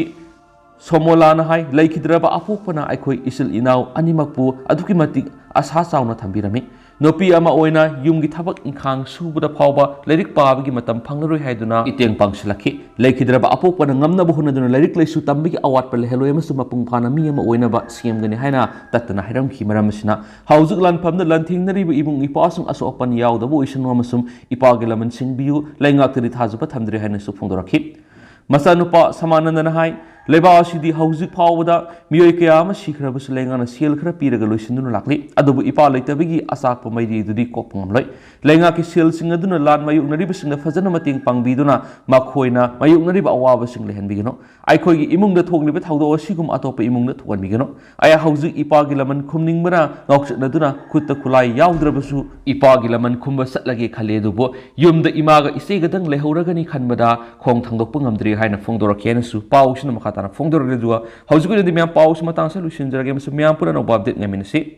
ꯁꯣꯃꯣꯂꯥꯅ ꯍꯥꯏ, ꯂꯩꯈꯤꯗ꯭ꯔꯕ ꯑꯄꯣꯛꯄꯅ ꯑꯩꯈꯣꯏ ꯏꯆꯤꯜ ꯏꯅꯥꯎ ꯑꯅꯤꯃꯛꯄꯨ ꯑꯗꯨꯛꯀꯤ ꯃꯇꯤꯛ ꯑꯁꯥ ꯆꯥꯎꯅ ꯊꯝꯕꯤꯔꯝꯃꯤ꯫ ꯅꯨꯄꯤ ꯑꯃ ꯑꯣꯏꯅ ꯌꯨꯝꯒꯤ ꯊꯕꯛ ꯏꯪꯈꯥꯡ ꯁꯨꯕꯗ ꯐꯥꯎꯕ ꯂꯥꯏꯔꯤꯛ ꯄꯥꯕꯒꯤ ꯃꯇꯝ ꯐꯪꯂꯔꯣꯏ ꯍꯥꯏꯗꯨꯅ ꯃꯇꯦꯡ ꯄꯥꯡꯁꯤꯜꯂꯛꯈꯤ꯫ ꯂꯩꯈꯤꯗ꯭ꯔꯕ ꯑꯄꯣꯛꯄꯅ ꯉꯝꯅꯕ ꯍꯣꯠꯅꯗꯨꯅ ꯂꯥꯏꯔꯤꯛ ꯂꯥꯏꯁꯨ ꯇꯝꯕꯒꯤ ꯑꯋꯥꯠꯄ ꯂꯩꯍꯜꯂꯣꯏ ꯑꯃꯁꯨꯡ ꯃꯄꯨꯡ ꯐꯥꯅ ꯃꯤ ꯑꯃ ꯑꯣꯏꯅꯕ ꯁꯦꯝꯒꯅꯤ ꯍꯥꯏꯅ ꯇꯠꯇꯅ ꯍꯥꯏꯔꯝꯈꯤ꯫ ꯃꯔꯝ ꯑꯁꯤꯅ ꯍꯧꯖꯤꯛ ꯂꯥꯟꯐꯝꯗ ꯂꯥꯟꯊꯦꯡꯅꯔꯤꯕ ꯏꯕꯨꯡ ꯏꯄ꯭ꯋꯥꯁꯤꯡ ꯑꯁꯣꯛ ꯑꯄꯟ ꯌꯥꯎꯗꯕ ꯑꯣꯏꯁꯅꯨ ꯑꯃꯁꯨꯡ ꯏꯄꯥꯒꯤ ꯂꯃꯟ ꯁꯤꯡꯕꯤꯌꯨ, ꯂꯩꯉꯥꯛꯇꯗꯤ ꯊꯥꯖꯕ ꯊꯝꯗ꯭ꯔꯦ ꯍꯥꯏꯅꯁꯨ ꯐꯣꯡꯗꯣꯔꯛꯈꯤ꯫ ꯃꯆꯥꯅꯨꯄꯥ ꯁꯃꯥꯅꯟꯗꯅ ꯍꯥꯏ, ꯂꯩꯕꯥꯛ ꯑꯁꯤꯗꯤ ꯍꯧꯖꯤꯛ ꯐꯥꯎꯕꯗ ꯃꯤꯑꯣꯏ ꯀꯌꯥ ꯑꯃ ꯁꯤꯈ꯭ꯔꯕꯁꯨ ꯂꯩꯉꯥꯛꯅ ꯁꯦꯜ ꯈꯔ ꯄꯤꯔꯒ ꯂꯣꯏꯁꯤꯟꯗꯨꯅ ꯂꯥꯛꯂꯤ꯫ ꯑꯗꯨꯕꯨ ꯏꯄꯥ ꯂꯩꯇꯕꯒꯤ ꯑꯆꯥꯛꯄ ꯃꯩꯔꯤ ꯑꯗꯨꯗꯤ ꯀꯣꯛꯄ ꯉꯝꯂꯣꯏ꯫ ꯂꯩꯉꯥꯛꯀꯤ ꯁꯦꯜꯁꯤꯡ ꯑꯗꯨꯅ ꯂꯥꯟ ꯃꯥꯌꯣꯛꯅꯔꯤꯕꯁꯤꯡꯗ ꯐꯖꯅ ꯃꯇꯦꯡ ꯄꯥꯡꯕꯤꯗꯨꯅ ꯃꯈꯣꯏꯅ ꯃꯥꯌꯣꯛꯅꯔꯤꯕ ꯑꯋꯥꯕꯁꯤꯡ ꯂꯩꯍꯟꯕꯤꯒꯅꯨ꯫ ꯑꯩꯈꯣꯏꯒꯤ ꯏꯃꯨꯡꯗ ꯊꯣꯛꯂꯤꯕ ꯊꯧꯗꯣꯛ ꯑꯁꯤꯒꯨꯝ ꯑꯇꯣꯞꯄ ꯏꯃꯨꯡꯗ ꯊꯣꯛꯍꯟꯕꯤꯒꯅꯨ꯫ ꯑꯩ ꯍꯧꯖꯤꯛ ꯏꯄꯥꯒꯤ ꯂꯃꯟ ꯈꯨꯝꯅꯤꯡꯕꯅ ꯉꯥꯎꯆꯠꯅꯗꯨꯅ ꯈꯨꯠꯇ ꯈꯨꯠꯂꯥꯏ ꯌꯥꯎꯗ꯭ꯔꯕꯁꯨ ꯏꯄꯥꯒꯤ ꯂꯃꯟ ꯈꯨꯝꯕ ꯆꯠꯂꯒꯦ ꯈꯜꯂꯤ꯫ ꯑꯗꯨꯕꯨ ꯌꯨꯝꯗ ꯏꯃꯥꯒ ꯏꯆꯦꯒꯗꯪ ꯂꯩꯍꯧꯔꯒꯅꯤ ꯈꯟꯕꯗ ꯈꯣꯡ ꯊꯥꯡꯗꯣꯛꯄ ꯉꯝꯗ꯭ꯔꯤ ꯍꯥꯏꯅ ꯐꯣꯡꯗꯣꯔꯛꯈꯤ ꯍꯥꯏꯅꯁꯨ ꯄꯥꯎꯁꯤꯅ ꯃꯈꯥ ꯇꯥꯅ ꯐꯣꯡꯗꯣꯔꯛꯂꯤ꯫ ꯑꯗꯨꯒ ꯍꯧꯖꯤꯛ ꯑꯣꯏꯅꯗꯤ ꯃꯌꯥꯝ ꯄꯥꯎꯁꯤ ꯃꯇꯥꯡꯁꯤꯗ ꯂꯣꯏꯁꯤꯟꯖꯔꯒꯦ ꯑꯃꯁꯨꯡ ꯃꯌꯥꯝ ꯄꯨꯟꯅ ꯑꯅꯧꯕ update ꯉꯥꯏꯃꯤꯟꯅꯁꯤ꯫